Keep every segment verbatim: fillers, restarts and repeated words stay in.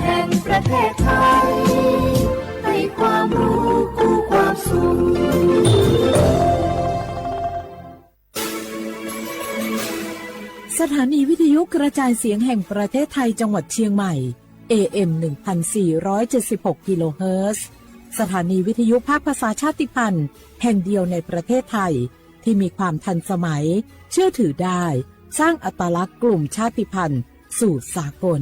แห่งประเทศไทย ให้ความรู้คู่ความสุข สถานีวิทยุกระจายเสียงแห่งประเทศไทยจังหวัดเชียงใหม่ เอ เอ็ม หนึ่งพันสี่ร้อยเจ็ดสิบหก กิโลเฮิรตซ์ สถานีวิทยุภาคภาษาชาติพันธุ์แห่งเดียวในประเทศไทย ที่มีความทันสมัย เชื่อถือได้ สร้างอัตลักษณ์กลุ่มชาติพันธุ์สู่สากล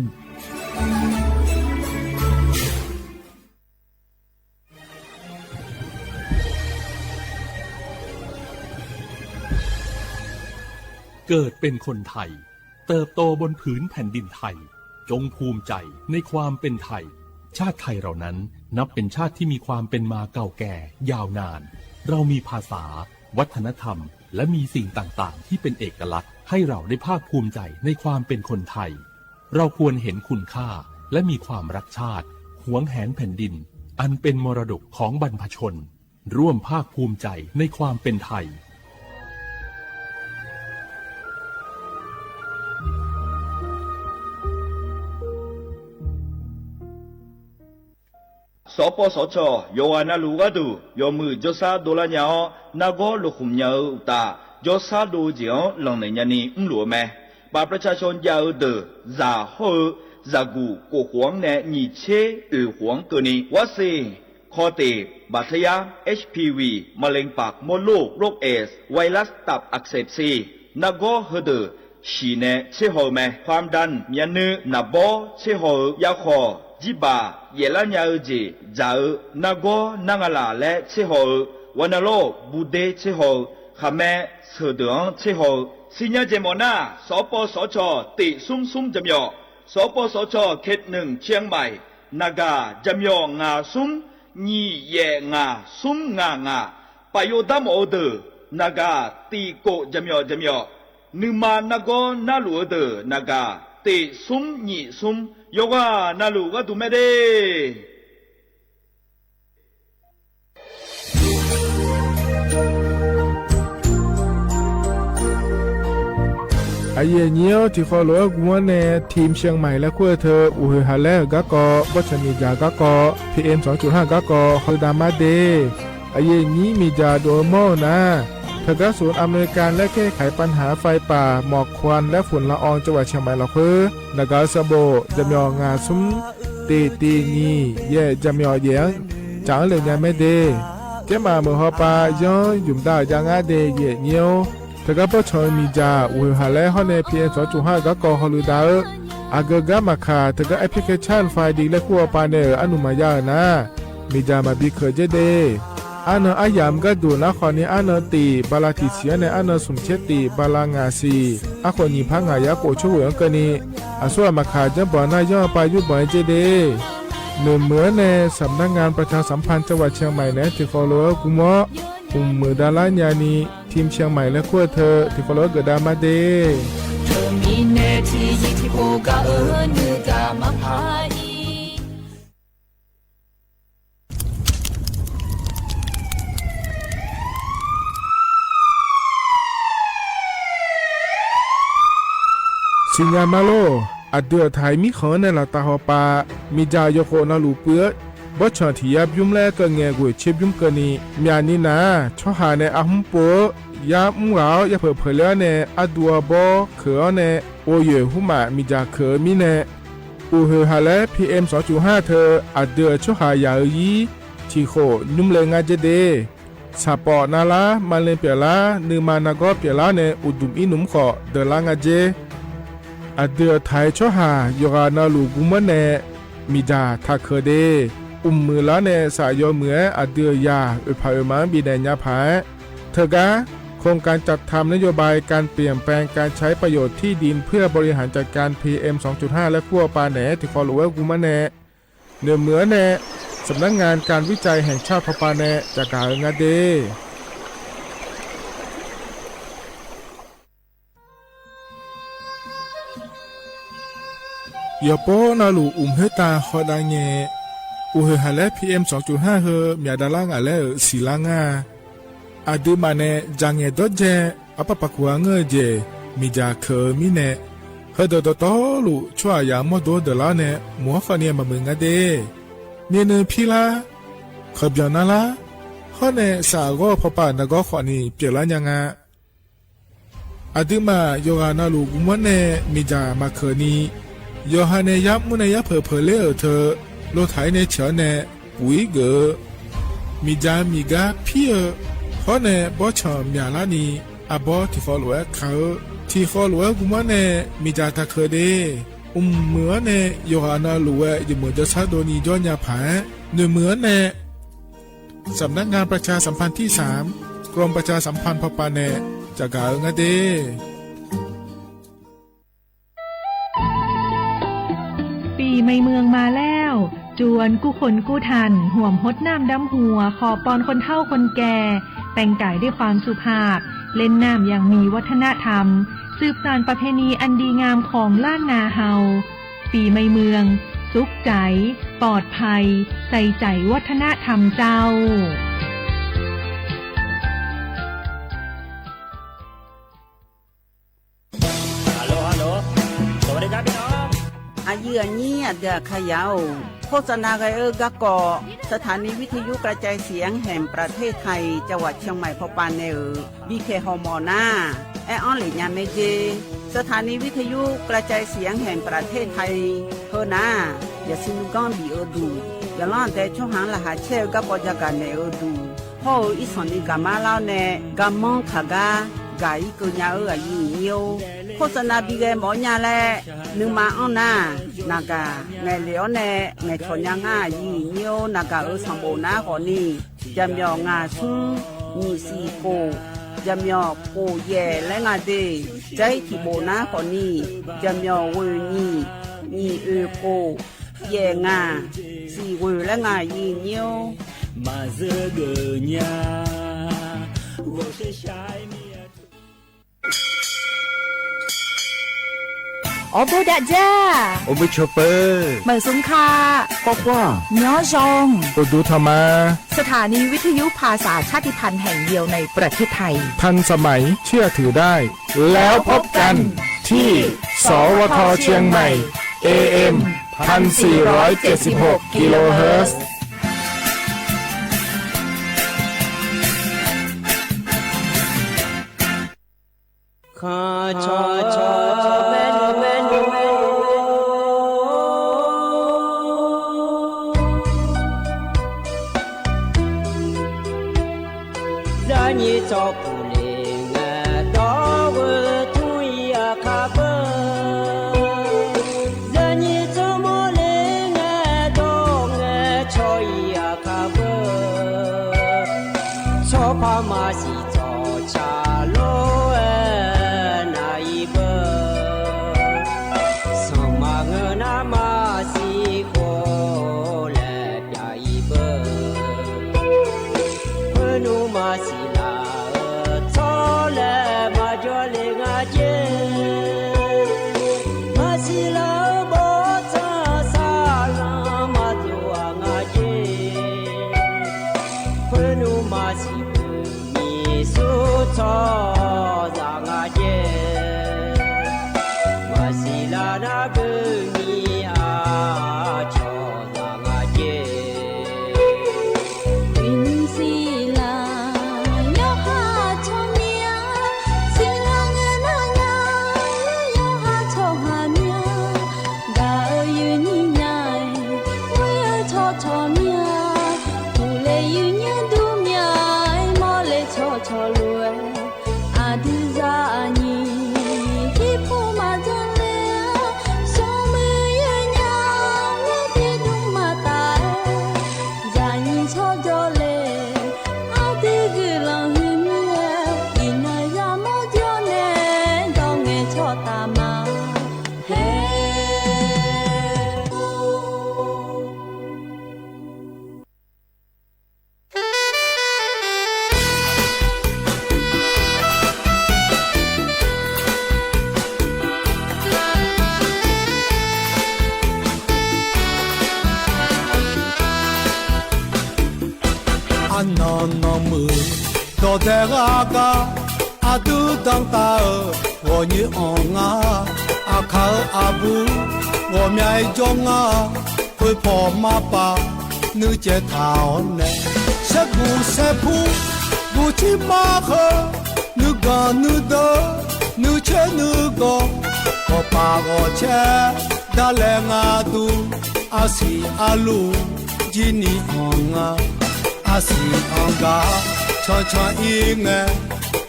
เกิดเป็นคนไทย เติบโตบนผืนแผ่นดินไทย จงภูมิใจในความเป็นไทย ชาติไทยเรานั้นนับเป็นชาติที่มีความเป็นมาเก่าแก่ยาวนาน เรามีภาษา วัฒนธรรม และมีสิ่งต่างๆ ที่เป็นเอกลักษณ์ ให้เราได้ภาคภูมิใจในความเป็นคนไทย เราควรเห็นคุณค่า และมีความรักชาติ หวงแหนแผ่นดิน อันเป็นมรดกของบรรพชน ร่วมภาคภูมิใจในความเป็นไทย Sawqpawv sawqcawq yawqghaq navluf gharduq yawmuiq jawrshar dovlar nya-awr, nargawr lofkhmq nya-eu uqtaf, jawrshar dov-eu jeq-anr lanqnaeq nyani mrluf-eu mae. บัตรประชาชน jav-eu deuq zaq hawr-eu zaqguq kof khof-anr nae nyiq tser oeq khof-anr keuvni, วัคซีน คอเตะ แบคทีเรีย เอชพีวี มะเร็งปากมดลูก โรคเอดส์ ไวรัสตับอักเสบซี nargawr heudeuq shiq nae tser haw-eu mae. ความดัน myavnuiv naqbawr tser haw-eu yarkhawq, jirbaq yaeflar nya-eu jeq dzaq-eu nargawr nar nga laf laer tser haw-eu, วัณโรค buder tser haw-eu, khaqmae sheuqdeuq-anr tser haw-eu. Siqnya jeq mawf nar, sawqpawv sawqcawq tiq smr smr jaqmyawf, sawqpawv sawqcawq เขตหนึ่ง เชียงใหม่ naqgaq jaqmyawf ngaq smr nyiq yaef ngaq smr ngaq ngaq, paf yov dar mawf-eu deuq naqgaq tiq kof jaqmyawf jaqmyawf, nuima nargawr narluf-eu deuq naqgaq tiq smr nyiq smr, yawqghaq navluf gharduq mae de. Aqyuif aqnyir-awr, tiqkhawv lof-aer gmr-anr nae ทีมเชียงใหม่ laer kur-eu teu, uqhoeq haq laer-euq garkawv, bawrtsanq miqdzaq garkawv, PM สองจุดห้า garkawv hawludav mar de. Aqyuif aqnyir miqdzaq dov-eu mawr-eu nar, teugar ศูนย์อำนวยการและแก้ไขปัญหาไฟป่าหมอกควันและฝุ่นละออง จังหวัดเชียงใหม่ lafkhoer naqgaq-eu sanqbof jaqmyawf ngaq smr tiq tiq nyiq yaef jaqmyawf yaef-anr caq-anr le nya mae de. Kaermaf meuq hawpav yanr ymq dav-euq jav ngar de, aqyuif aqnyir-or. Teugar bawrtsanq-eu miqdzaq uqhoeq haq laer hawr nae PM สองจุดห้า garkawv hawludav-eu, aqgeu gar maqkaq teugar application Find Ding laer kur-awr pav nae-euq arnmq maqya-euq nar, miqdzaq maqbi keuq dzer de. Arnan aryamq gharduq nar khawfni arnan tiq bala tiq siq-anr nae arnan smq tser tiq bala ngaq siq, arkhof nyiq par ngaq yar khof tsawrhuiq-anr keuvni, aqsur ghaq maqkaq janrbanq nar yanr-eu pav yurbanq-aer dzer de. Noeqmeuq-anr nae สำนักงานประชาสัมพันธ์จังหวัดเชียงใหม่ naeq-aer tiqkhawv lof-aer gmr-awr, mqmuiq davlar nyani ทีมเชียงใหม่ laer kur-eu teu tiqkhawv lof-aer geufdav mar de. Teumirnae tiqzir tiqpov gaq-eu nuigaq maqpar-ir. Siqnya ma lor. Aqdui aqtaq-iq mirkhanq-anr nae laftav hawpav, miqdzaq yawkhof navluf puiv-eu bawrtsanq tiq yar bymr laer keuv ngae ghoeq tser bymr keuvni, myaqni nar-aq, tsawrhaq nae arhmr pov-eu yar mr ghaq-awr yapeuq peuq ler-awr nae arduv arbawr keuq-awr nae, ghovyoeq hmrmaf miqdzaq keuq-eu mirnae, uqhoeq haq laer PM สองจุดห้า teu aqdui-euq tsawrhaq yaq-eu ir tiq khof nymr le ngar dzer de. Saqpawf navlar, maqle pyeuflar, nuima nargawr pyeuflar nae uqduq ir nmr khawf deuqlar nga dzer. Aqdui aqtaq-iq tsawrhaq yawqghaq navluf gmr-anr nae miqdzaq taq keuq de. Mqmuiq lar nae saf yawmuiq-aer aqdui-euq yaq oeqpaq oeqma-anr bifnaeq nya paq-aer, teugar โครงการจัดทำนโยบายการเปลี่ยนแปลงการใช้ประโยชน์ที่ดินเพื่อบริหารจัดการ PM สองจุดห้า laer kur-awr pav naeq-aer tiqkhawv lof-aer gmr-anr nae, noeqmeuq-anr nae สำนักงานการวิจัยแห่งชาติ hawpav nae caqgaq-eu ngar de. Yawqpov navluf uqmq khoertav hawdav ngae, uqhoeq haq laer PM สองจุดห้า heu myaq davlar ngaq laer-euq siqlar ngar-a. Aqduimaf nae dzaqngaeq dawrdzae arpar paq kuq-a ngeur-eu jeq miqdzaq keuq-eu mirnae, Heudeuq dawqtawvluf tsawrhaqzaq mawrdo-anr deuqlar-awr nae, mq-anr khawfni maqmuiq nga de. Myavnuiv pirlar, kawqbyanq narlar, hawr nae saqghawr-eu pawpav nargawr khawfni pyeuflar nya nga. Aqduimaf yawqghaq navluf guvmanr nae miqdzaq maqkeuq ni, yawqha nae yar mr nae yar peuq peuq ler-euq teu, lotaq-ir nae ciq-awr nae, puq-ir geuf-eu, miqdzaq miqgar pir-eu, hawr nae bawrtsanq myaqlar ni, arbawr tiqkhawf lof-aer ka-eu, tiqkhawf lof-aer guvmanr nae miqdzaq taqkeuq de. Mqmuiq-anr nae yawqghaq navluf-aer jeqmeuq jawrshar dovni jawr nya paq-aer, noeqmuiq-anr nae สำนักงานประชาสัมพันธ์ที่สาม กรมประชาสัมพันธ์ พป nae caqgaq-eu nga de. ปีใหม่เมืองมาแล้ว จวนกู้คนกู้ท่าน ห่วมฮดน้ำดำหัว ขอปอนคนเฒ่าคนแก่ แต่งกายด้วยความสุภาพ เล่นน้ำอย่างมีวัฒนธรรม สืบสานประเพณีอันดีงามของล้านนาเฮา ปีใหม่เมือง สุขใจ ปลอดภัย ใส่ใจวัฒนธรรมเจ้า Aqyuif aqnyir aqdui aqkaqyaq-or, โฆษณา ghae-eu garkawv สถานีวิทยุกระจายเสียงแห่งประเทศไทย จังหวัดเชียงใหม่ พป nae-euq bipyaeq hawmawf nar, aer-anr lef nya mae jer. สถานีวิทยุกระจายเสียงแห่งประเทศไทย heunar, yaqsur nuiganr bif-eu duq, yaqlanr aqdae tsawrhaq-anr laqkhaq caer-eu garkawv jagaq naeq-eu duq, hawr-eu irsanq ni gaqmar lar-awr nae, garmanr kaq gar gaq-ir keuv nya-eu aqyuif aqnyir-or, โฆษณา bi ghae mawf-awr nya laer nuima anr nar, naqgaq ngaeqlef-awr nae ngaeqcawq nya ngar aqyuif aqnyir-or, naqgaq-euq sanqbof nar khawfni, jaqmyawf ngaq smr nyiq siq khof, jaqmyawf khof yaef laer nga de. Jair tiqbof nar khawfni, jaqmyawf ghoeq nyiq, nyiq oeq khof, yaef ngaq, siq ghoeq laer nga aqyuif aqnyir-or. Maqzeur geuf nya, ghofsher shar-ir mir-a. Awrbof dav dzar, awrbof cawq peuq, maqsmr ka, khawr khar, nyanr zaw, uqduq tanq ma. สถานีวิทยุภาษาชาติพันธุ์แห่งเดียวในประเทศไทย ทันสมัย เชื่อถือได้ แล้วพบกันที่ สวท เชียงใหม่ เอเอ็ม พันสี่ร้อยเจ็ดสิบหก กิโลเฮิรตซ์ Zaqnyiq tsawrpuq le ngae dawr-eu tmr-ir aqkar beu. Zaqnyiq tsawrmawr le ngae dawr ngae cawq-ir aqkar beu. Tsawrpar maqsiq tsawqca lof-aer nav-ir beu. Sanqma ngeur nar maqsiq khof laer pyav-ir beu. Khoernmr maqsiq laf-eu tsawr laer maqjawr le nga jer. Maqsiq laf-eu bawrtsanq saqlanq maqdov-aq nga jer. Khoernmr maqsiq beumiq sur tsawrhaqzaq nga jer. Maqsiq laf nar beumiq aqcawq zaq nga jer. Uiqnymr siqlaq yawqha tsawrmyanr, siqlaq ngae nar nya, yawqha tsawrhaq myanr, gaq-eu yuifnyir nya-aer, ghoer-eu tsawrcawq myanr, uqle yuifnyir dur myanr-aer, mawrle tsawrcawq lof-aer, aqdui zaqnyiq irpov maqdzanr ler-a, smrmuiq yawnya, ghoer tiqdmr maqtaf-aer, zaqnyiq tsawrjawr le, aqdui guiqlanq huiqmir-aer, iqnan yamawr jawr nae, dawr ngae tsawrtaf ma. Haer Arnan nanmuiq dawqdae ghar gar, Aqdui danqtaf-euq ghawqnyoer anr nga. Aqkaq-euq aqbur ghawqmya-aer jawr nga. Khoerpaw marpav nuicaev taq-awr nae, saerguq saerpur guqcir mar heu, nuiganq nuideuq nuicoer nuigawq, ghawqpaf ghawqcaer darlae nga dur. Arsiq arluf jirni anr nga. Arsiq anr gar cancan ir ngae,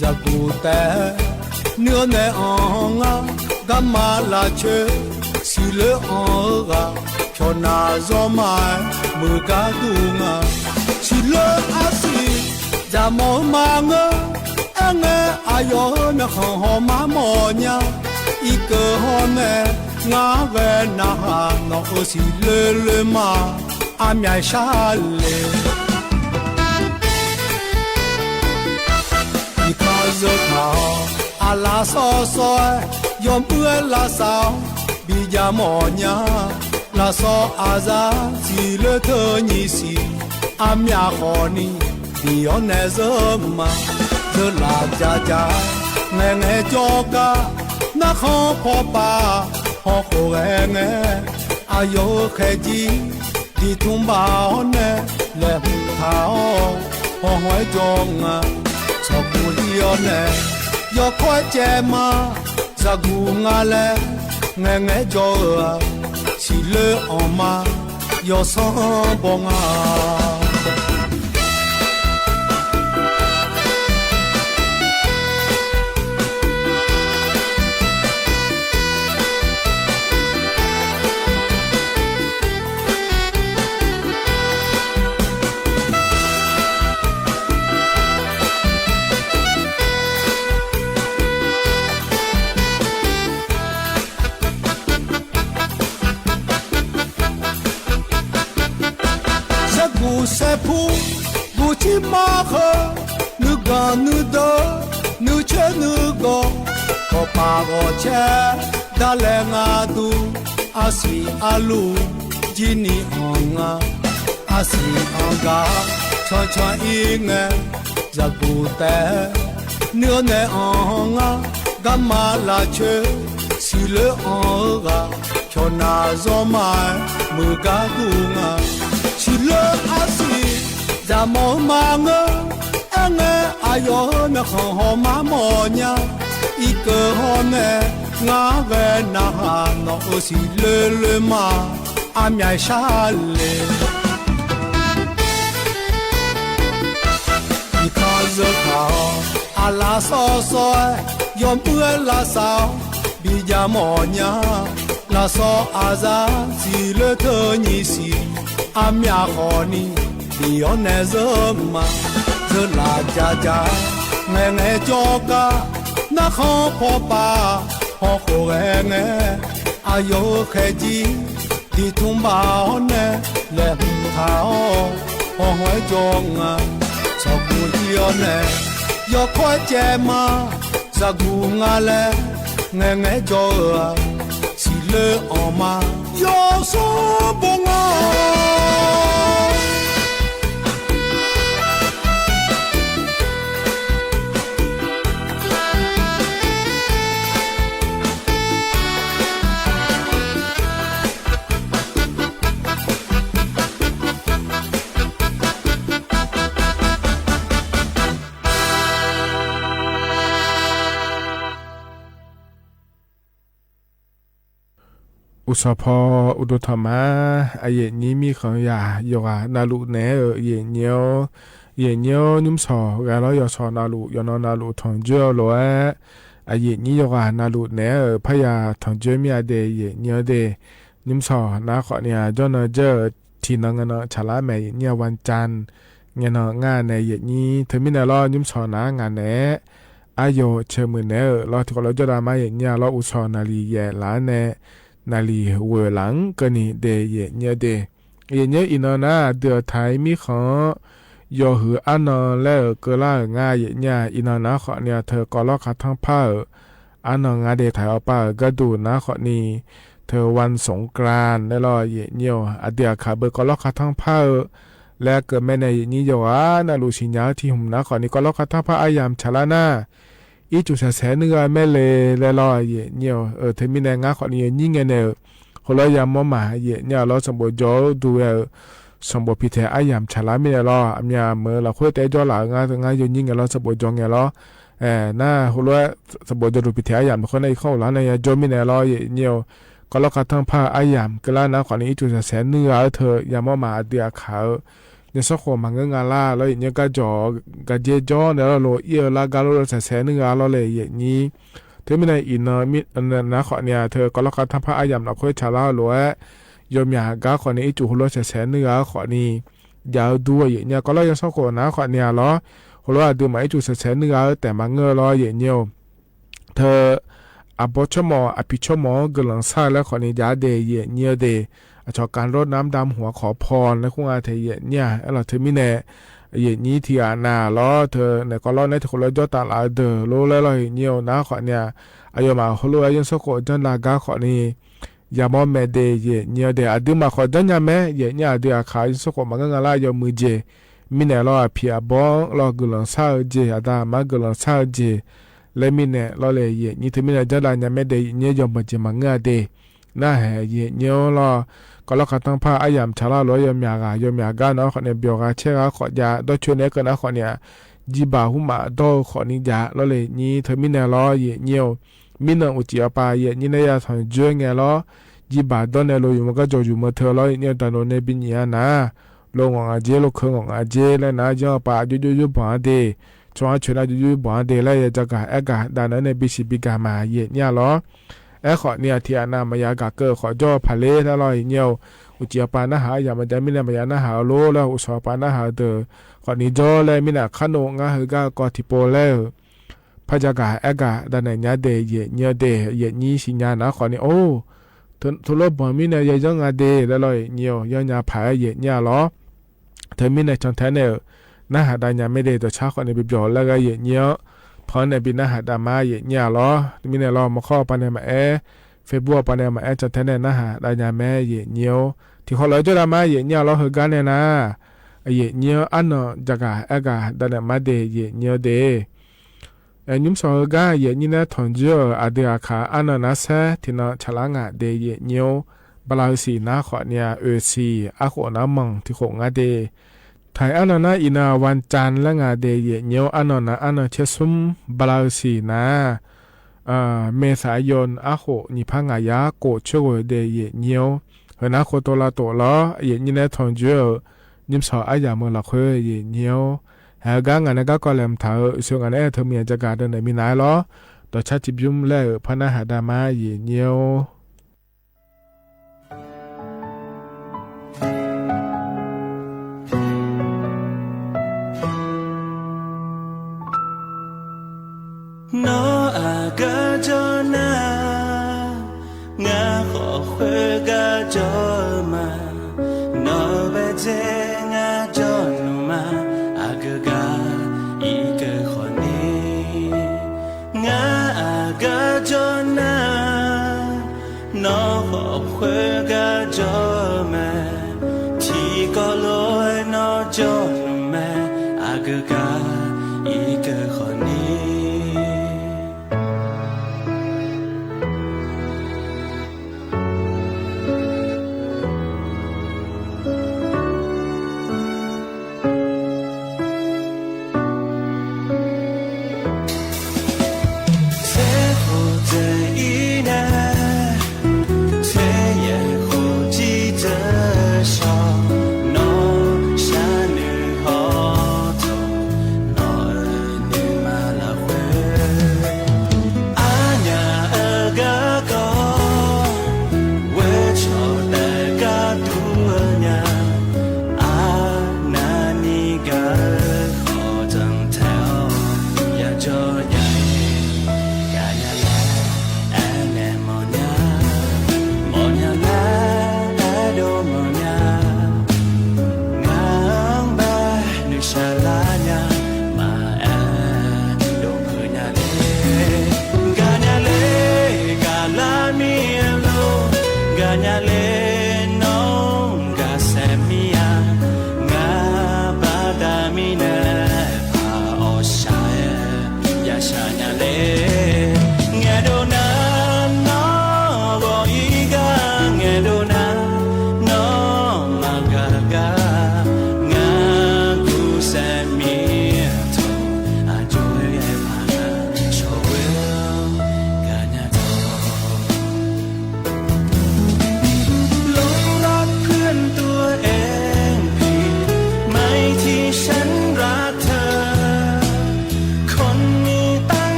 zaqguq taef nuir-awr nae anr ngar. Garma lavcoer siqloer anr-eu ghaq, pyawqnav zawrma-aer muiq gar dur nga. Siqloer arsiq dzaqmawf-eu ma ngeur. Aerngae aqyawf-euq myawqkhanq hawmar mawfnya. Irkeuv hawr nae ngar ghae narhaq, nawq-euq siqloer loer ma. Armyav shar le. Iqkaq zeu taq-awr aqlaf sawr sawr-aer, yawmuiq-aer lavsav-awr bijav mawfnya. Lafsawr aqzar siqloer teu nyiq siq, armyav khawfni diq-awr nae zeur ma. Zeurlaf jav jav-aer ngaeqngae jawr gar, narkhan paw paf hawkhof ghae ngae, aqyawf-euq khaeqjir diqtmq baf-awr nae laeqhmq taq-awr, hawhawq-aer jawr nga. Tsawqkhof ir-awr nae yawkawr-aer caev ma. Zaqguq nga laer ngaeqngae jawr-eu-aq, siqloer anr ma. Yawsanr baw nga. Saerguq saerpur guqcir mar heu, nuiganq nuideuq nuicoer nuigawq, ghawqpaf ghawqcaer darlae nga dur. Arsiq arluf jirni anr nga. Arsiq anr gar cancan ir ngae, zaqguq taef nuir-awr nae anr ngar. Garma lavcoer siqloer anr-eu ghaq, pyawqnav zawrma-aer muiq gar dur nga. Siqloer arsiq dzaqmawf-eu ma ngeur. Aerngae aqyawf-euq myawqkhanq hawmar mawfnya. Irkeuv hawr nae ngar ghae narhaq, nawq-euq siqloer loer ma. Armyav shar le. Iqkaq zeu taq-awr aqlaf sawr sawr-aer, yawmuiq-aer lavsav-awr bijav mawfnya. Lafsawr aqzar siqloer teu nyiq siq, armyav khawfni diq-awr nae zeur ma. Zeurlaf jav jav-aer ngaeqngae jawr gar, narkhan paw paf hawkhof ghae ngae, aqyawf-euq khaeqjir diqtmq baf-awr nae laeqhmq taq-awr, hawhawq-aer jawr nga. Tsawqkhof ir-awr nae yawkawr-aer caev ma. Zaqguq nga laer ngaeqngae jawr-eu-aq, siqloer anr ma. Yawsanr baw nga. Uqsawq paw uqduq tanqma, aqyuif aqnyir mirkhanq yaq yawqghaq navluf naeq-aer-euq aqyuif aqnyir-or, aqyuif aqnyir-or, nymrsawq ghae lawr yawshawq navluf yawqnan navluf tanqjoer-eu lof-aer, aqyuif aqnyir yawqghaq navluf naeq-aer-euq parya tanqjoer mir-a de, aqyuif aqnyir-or de. Nymrsawq nar khawfni-aq, jawrnan jawr-euq tiqnan ngaenan tsaqlar mae, aqyuif aqnyir-a, วันจันทร์ ngaenan ngar nae aqyuif aqnyir teumirnae lawr nymrsawq nar ngaq naeq-aer aryawq caeq muiq naeq-aer-euq lawr tiqkawv lof jawrdav ma, aqyuif aqnyir-a lawr uqsawq naqliq yaef laf-anr nae naqliq ghoeq laf-anr keuvni de, aqyuif aqnyir-or de. Aqyuif aqnyir iqnan nar aqdui-euq taq-ir mirkhanq-anr yawhuiq arnan laer-euq keuvlar-euq ngar, aqyuif aqnyir-a, iqnan nar khawfni-aq teu kawvlawr khartanr par-euq arnan ngar de, taq-awr pav-euq gharduq nar khawfni teu วันสงกรานต์ laer lawr, aqyuif aqnyir-or, aqdui aqkaq beu kawvlawr khartanr par-eu laer keuv mae nae, aqyuif aqnyir yawqghaq navluf siqnya-eu tiq hmq nar khawfni kawvlawr khartanr par aryamq tsaqlar nar, ircuf shaqsaeq nuir gha mae le laer lawr, aqyuif aqnyir-awq. Teumirnae ngar khawfni yawnyir ngae naeq-euq heulof-aer yamawr ma, aqyuif aqnyir-aq lawr, sanqbof jawr-eu duq ghae-euq sanqbof piqtaeq aryamq tsaqlar mirnae lawr, aqmyaq meuq-eu lafkhoer taef-aer jawrlaf-eu ngar, ngar yawnyir ngae lawr, sanqbof jawr ngae lawr. Nar heulof-aer sanqbof jawrduq piqtaeq aryamq lafkhoer nar irkanr ghoflar nae ya jawr mirnae lawr, aqyuif aqnyir-awq. Kawvlawr kavtanr par-eu aryamq keuvlar nar khawfni ircuf shaqsaeq nuir gha-eu teu yamawr ma, aqdui aqkaq-eu nymrsanrkhof maqngeur nga lar lawr, aqyuif aqnyir-awq. Garjawr garjaer jawr naeq lawr, lof ir-eu lar gar lawr, shaqsaeq nuir gha lawr le, aqyuif aqnyir. Teumirnae iqnan nar khawfni-aq teu kawvlawr kavtanr par aryamq lafkhoer tsaqlar-eu lof-aer yawmyaq gar khawfni ircuf heulof-aer shaqsaeq nuir gha-eu khawfni jav-eu dur, aqyuif aqnyir-awq. Kawvlawr yawsanrkhof nar khawfni-aq lawr, heulof-aer aqduimaf ircuf shaqsaeq nuir gha-eu taef maqngeur-eu lawr, aqyuif aqnyir-awq. Teu aqbawr tsawrmawf aqpiq tsawrmawf-anr guiqlanq shar-eu laer khawfni jav-a de, aqyuif aqnyir-eu de. Aqcawq kavlawr narmr damq hmq-a khawf paw laer khoer nga taef, aqyuif aqnyir-aq. Aerlawq teumirnae aqyuif aqnyir tiqghaq nav-aq lawr, teu naeq kawvlawr nae tiqkhof lof-aer jawrtaf laf-eu deuq lof laer lawr, aqyuif aqnyir-awq. Nar khawfni-aq aqyawfmaf heulof-aer yawsanrkhof janrlar gar khawfni yamawr mae de, aqyuif aqnyir-eu de. Aqduimaf khawf janrnya mae, aqyuif aqnyir-aq. Aqdui aqkaq yawsanrkhof maqngeur nga lar, yawmuiq jeq mirnae lawr, aqpiq aqbawr-anr lawr guiqlanq shar-eu jeq, aqda aqma guiqlanq shar-eu jeq laer mirnae lawr le, aqyuif aqnyir. Teumirnae janrlar nya mae de, aqyuif aqnyir, yawmuiq jeq maqngeur-a de. Narhaq aqyuif aqnyir-anr lawr, kawvlawr kavtanr par aryamq tsaqlar lof-aer yawmyaq ghaq yawmyaq gar nar khawfni byawq gha caer gha khawf jav, dawrcoeni-aer keuv nar khawfni-aq, jirbaq hmqmaq dawr-eu khawfni jav lawr le, aqnyir. Teumirnae lawr, aqyuif aqnyir-awq. Mirnan uqcif aqpav aqyuif aqnyir nae ya tanqjoer ngae lawr, jirbaq dawr nae lo yumq-eu garjawq yumq-eu teu lawr, aqyuif aqnyir-awq. Daqnoeq nae bi nyif-a nar, lo ngawq ngaq jer lo keuv ngawq ngaq jer laer nar, janr-eu pav aqjox jox jox banq-a de, tsawrhaq coeq nar jox jox banq-a de laer ya jagaq aergaq daqnaeq-aer nae bisiq bigaq ma, aqyuif aqnyir-a lawr. Aerkhawfni-aq tiqghaq nav maqya gaq keuv-eu khawf jawr-eu paq ler laer lawr, aqyuif aqnyir-awq. Uqcif aqpav narhaq aryamq maqjav mirnae maqya narhaq-eu lor laer, uqshawq aqpav narhaq-eu deuq khawfni jawr laer mirnae, kharnoeq ngar heugar-eu kawv tiqpov laer-euq par jagaq aergaq daqnaeq nya de, aqyuif aqnyir-eu de. Aqyuif aqnyir siqnya nar khawfni or, teulof banq mirnae ya yanr nga de laer lawr, aqyuif aqnyir-awq. Yanrnya paq-aer aqyuif aqnyir-a lawr. Teumirnae cantae nae-euq narhaq dav nya mae de, dawqcar khawfni bi byawq laer ghae, aqyuif aqnyir-anr pan-anr nae bi narhaq dav ma, aqyuif aqnyir-a lawr. Mirnae lawr, mawrkawr-eu pav nae maqaer, Facebook-eu pav nae maqaer, cantae nae narhaq dav nya mae, aqyuif aqnyir-or. Tiqkhawf lof-aer jawrdav ma, aqyuif aqnyir-a lawr. Heugar nae nar, aqyuif aqnyir-anr arnan jagaq aergaq daqnaeq ma de, aqyuif aqnyir-eu de. Nymrshawq heugar aqyuif aqnyir nae tanqjoer-euq aqdui aqkaq arnan nar saer tiqnan tsaqlar ngaq de, aqyuif aqnyir-or. Bala-eu siq nar khawfni-aq, oeq siq arkhof nar manq tiqkhof ngar de. Taiq arnan nar iqnan วันจันทร์ laer nga de, aqyuif aqnyir-or. Arnan nar arnan caer smr. Bala-eu siq nar เมษายน arkhof nyiq par ngaq yar khof coerghoeq de, aqyuif aqnyir-or. Heunar khov tov lavtof lawr, aqyuif aqnyir nae tanqjoer-euq nymrshawq aryamq-eu lafkhoer, aqyuif aqnyir-or. Heugar ngaq nae garkawv laeqhmq taq-euq oeqsoeq ngaq nae aer-eu teu miqyaer jagaq daqnaeq minav-aer lawr. Dawqcar tiqbymr laer-euq par narhaq dav ma, aqyuif aqnyir-or. Nawr aqgar jawr nar, ngar khawf khoergar jawr-eu ma. Nawr baedzae ngar jawr nmr ma, aqgeu gaq irkeuv khawfni. Ngar aqgar jawr nar, nawr khawf khoergar jawr-eu ma. Tiqkawv lof-aer nawr jawr nmr ma, aqgeu gaq irkeuv khawfni. Tser khof dzaeq-ir nar, tser yaeq khof jir dzeur shawq, nawr sharnoeq hawtawq,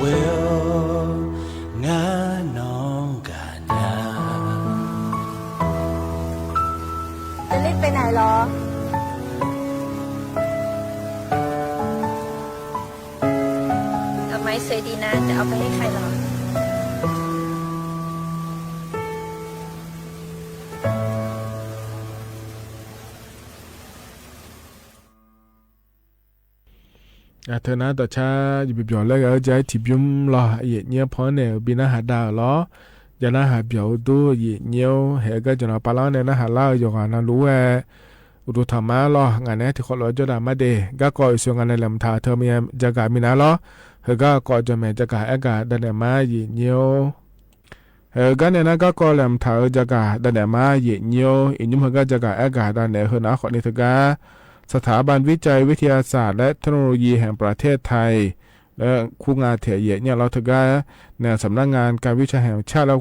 Ghoe-awr ngar nawq-anr gaqnya. จะรีบไปไหนเหรอ? ดอกไม้สวยดีนะ จะเอาไปให้ใครเหรอ? เธอนะ dawqcar yawqbyawq laer ghae-eu ja-aer tiqbymr lawr, aqyuif aqnyir-anr paw-anr naeq-euq bi narhaq dav-euq lawr. Ja narhaq byawq-eu dur, aqyuif aqnyir-or, haeq-eu gar jawq nar pavlar-anr nae narhaq lar-eu yawqghaq navluf-aer uqduq taqmar lawr, ngaq naeq-aer tiqkhawf lof-aer jawr daq mar de. Garkawv oeqsoeq ngaq nae laeqhmq taq-eu teu ma ya jagaq minav lawr. Heugar-eu kawv jawqmaeq jagaq aergaq danaeq mar, aqyuif aqnyir-or. Haeq-eu gar nae nar garkawv laeqhmq taq-eu jagaq danaeq mar, aqyuif aqnyir-or, iqnymr heugar jagaq aergaq danaeq-eu heu nar khawfni teugar สถาบันวิจัยวิทยาศาสตร์และเทคโนโลยีแห่งประเทศไทย laer kur nga taef, aqyuif aqnyir-a lawr. Teugar nae สำนักงานการวิจัยแห่งชาติ laer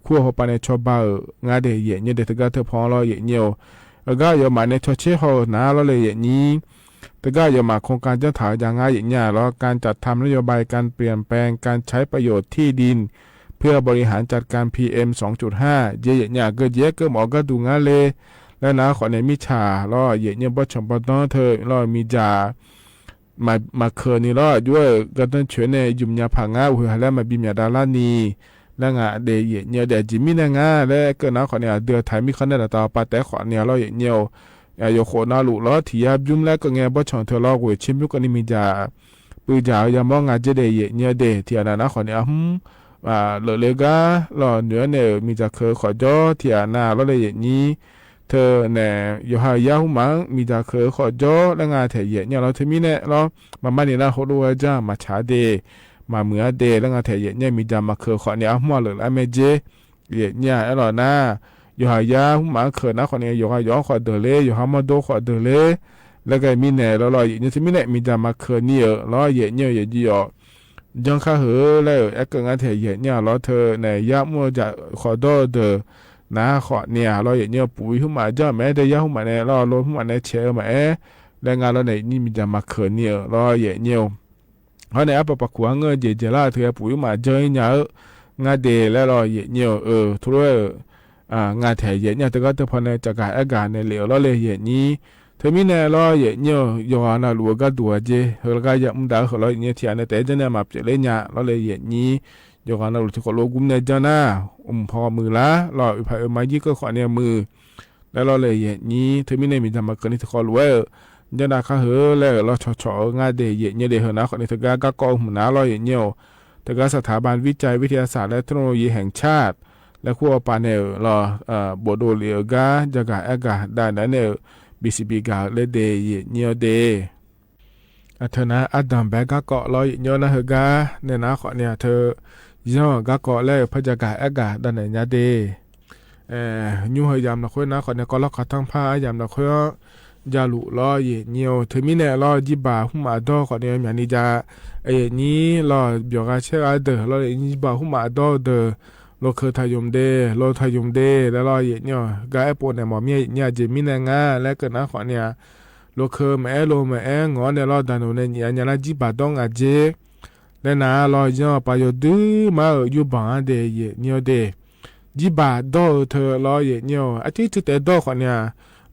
kur-eu hawpav nae cawba-euq nga de, aqyuif aqnyir de. Teugar teu paw-anr lawr, aqyuif aqnyir-or, heugar aqyawfmaf nae cawtser haw-euq nar lawr le, aqyuif aqnyir. Teugar aqyawfmaf โครงการ janr taq-eu ja ngar, aqyuif aqnyir-a lawr. การจัดทำนโยบายการเปลี่ยนแปลงการใช้ประโยชน์ที่ดินเพื่อบริหารจัดการ พีเอ็ม สองจุดห้า jeq, aqyuif aqnyir-aq, geujeq-aer keuv mawf-eu gharduq ngar le laer nar khawfni mirtsaq lawr, aqyuif aqnyir-or, bawrtsanq bawrdanr teu lawr, miqdzaq maqkeuq ni lawr, aqjox-aer-euq gardanr coeq nae yumq nya paq ngar, uqhoeq ha laer maqbi myaq dav lar ni laer nga de, aqyuif aqnyir-or. Aqjeq mirnae nga laer keuv nar khawfni, aqdui-euq taq mirkhanq nae daqtaq-awr pav taef-aer khawfni-a lawr, aqyuif aqnyir-or. Yawqkhof navluf lawr, tiq yar bymr laer keuv ngae bawrtsanq teu lawr, ghoeq tser bymr keuvni miqdzaq puivdzaq-eu yamawr nga jeq de, aqyuif aqnyir-or de. Tiqghaq nav nar khawfni arhmr leufle gar lawr, noeq-aer nae-euq miqdzaq keuq-eu khawfjawr tiqghaq nav lawr le, aqyuif aqnyir. Teu nae yawqha-euq yar hmrmaf-anr miqdzaq keuq-eu khawfjawr laer nga taef, aqyuif aqnyir-a lawr. Teumirnae lawr, maqmar ni nar heulof-aer janr maqtsaq de, maqmuiq-a de laer nga taef, aqyuif aqnyir. Miqdzaq maqkeuq khawfni arhmr-a leuflar mae jeq, aqyuif aqnyir-a. Aerlawq nar, yawqha yar hmrmaf-anr keuq nar khawfni, yawqha yawq-anr khawf deuq ler, yawqha mawrdo khawf deuq ler laer ghae mirnae lawr, aqyuif aqnyir. Teumirnae miqdzaq maqkeuq ni-euq lawr, aqyuif aqnyir-or, yawqjeq yawq janr kar heu laer-euq aerkeuv ngar taef, aqyuif aqnyir-a lawr. Teu nae yar mr-eu jaq khawfdawr-eu deuq nar khawfni-a lawr, aqyuif aqnyir-or, puq-ir hmrmaf janr-eu maqaer de, yar hmrmaf nae lawr, lo hmrmaf nae caeq-eu maqaer laer nga lawr nae, aqyuif aqnyir, miqdzaq maqkeuq ni-euq lawr, aqyuif aqnyir-or. Hawr nae arpaf paf kuq-anr ngeur-eu jeq jeq lar-euq teu ghae puq-ir maf janr-ir nya-eu ngar de laer lawr, aqyuif aqnyir-or, tov lof-aer-euq nga taef, aqyuif aqnyir-a. Teugar teu paw nae caqgaq aergaq nae lef-euq lawr le, aqyuif aqnyir. Teumirnae lawr, aqyuif aqnyir-or, yawqghaq navluf-eu gharduq-aq jeq heu laer gar yamr dav-eu heu lawr, aqyuif aqnyir. Tiqghaq nae taef-aer janr nae maqpyeuf ler nya lawr le, aqyuif aqnyir. Yawqghaq navluf tiqkawv lof gmr nae janr nar, mqpaw muiq lar lawr, oeqpaq oeqma jir keuv khawfni muiq laer lawr le, aqyuif aqnyir. Teumirnae miqdzaq maqkeuq ni tiqkawv lof-aer-euq janr dav kar heu laer-euq lawr cawqcawq-eu ngar de, aqyuif aqnyir de. Heu nar khawfni teugar garkawv hmq nar lawr, aqyuif aqnyir-or. Teugar สถาบันวิจัยวิทยาศาสตร์และเทคโนโลยีแห่งชาติ laer kur-awr pav nae-euq lawr, bofdov lef-eu gar jagaq aergaq dav naeq-aer nae-euq bisiq bigaq-eu laer de, aqyuif aqnyir-or de. Aqteu nar ardanqbae garkawv lawr, aqyuif aqnyir-or. Nar heugar nae nar khawfni aqteu yanr-euq garkawv laer-euq par jagaq aergaq dav naeq nya de. Nymr heu yamq lafkhoer nar khawfni kawv lawr kawv tanr par aryamq lafkhoer-anr jaluf lawr, aqyuif aqnyir-or. Teumirnae lawr, jirbaq hmrmaf dawr khawfni myaqni ja, aqyuif aqnyir lawr, byawq gha caer gha deuq lawr, aqyuif aqnyir, jirbaq hmrmaf dawr-eu deuq, lokeu taqymq de, lo taqymq de laer lawr, aqyuif aqnyir-or. Gar aerpov naeq mawf mir-a, aqyuif aqnyir-a. Jeq mirnae nga laer keuv nar khawfni-a, lokeu maqaer lo maqaer ngawq-awr nae lawr, daqnoeq nae nyiq-a nya lar, jirbaq dawr ngaq jer laer nar lawr, yanr-awr pav yawduir mar-euq yurbanq-anr de, aqyuif aqnyir-or de. Jirbaq dawr-eu teu lawr, aqyuif aqnyir-or, arcuir cuir taef dawr-eu khawfni-a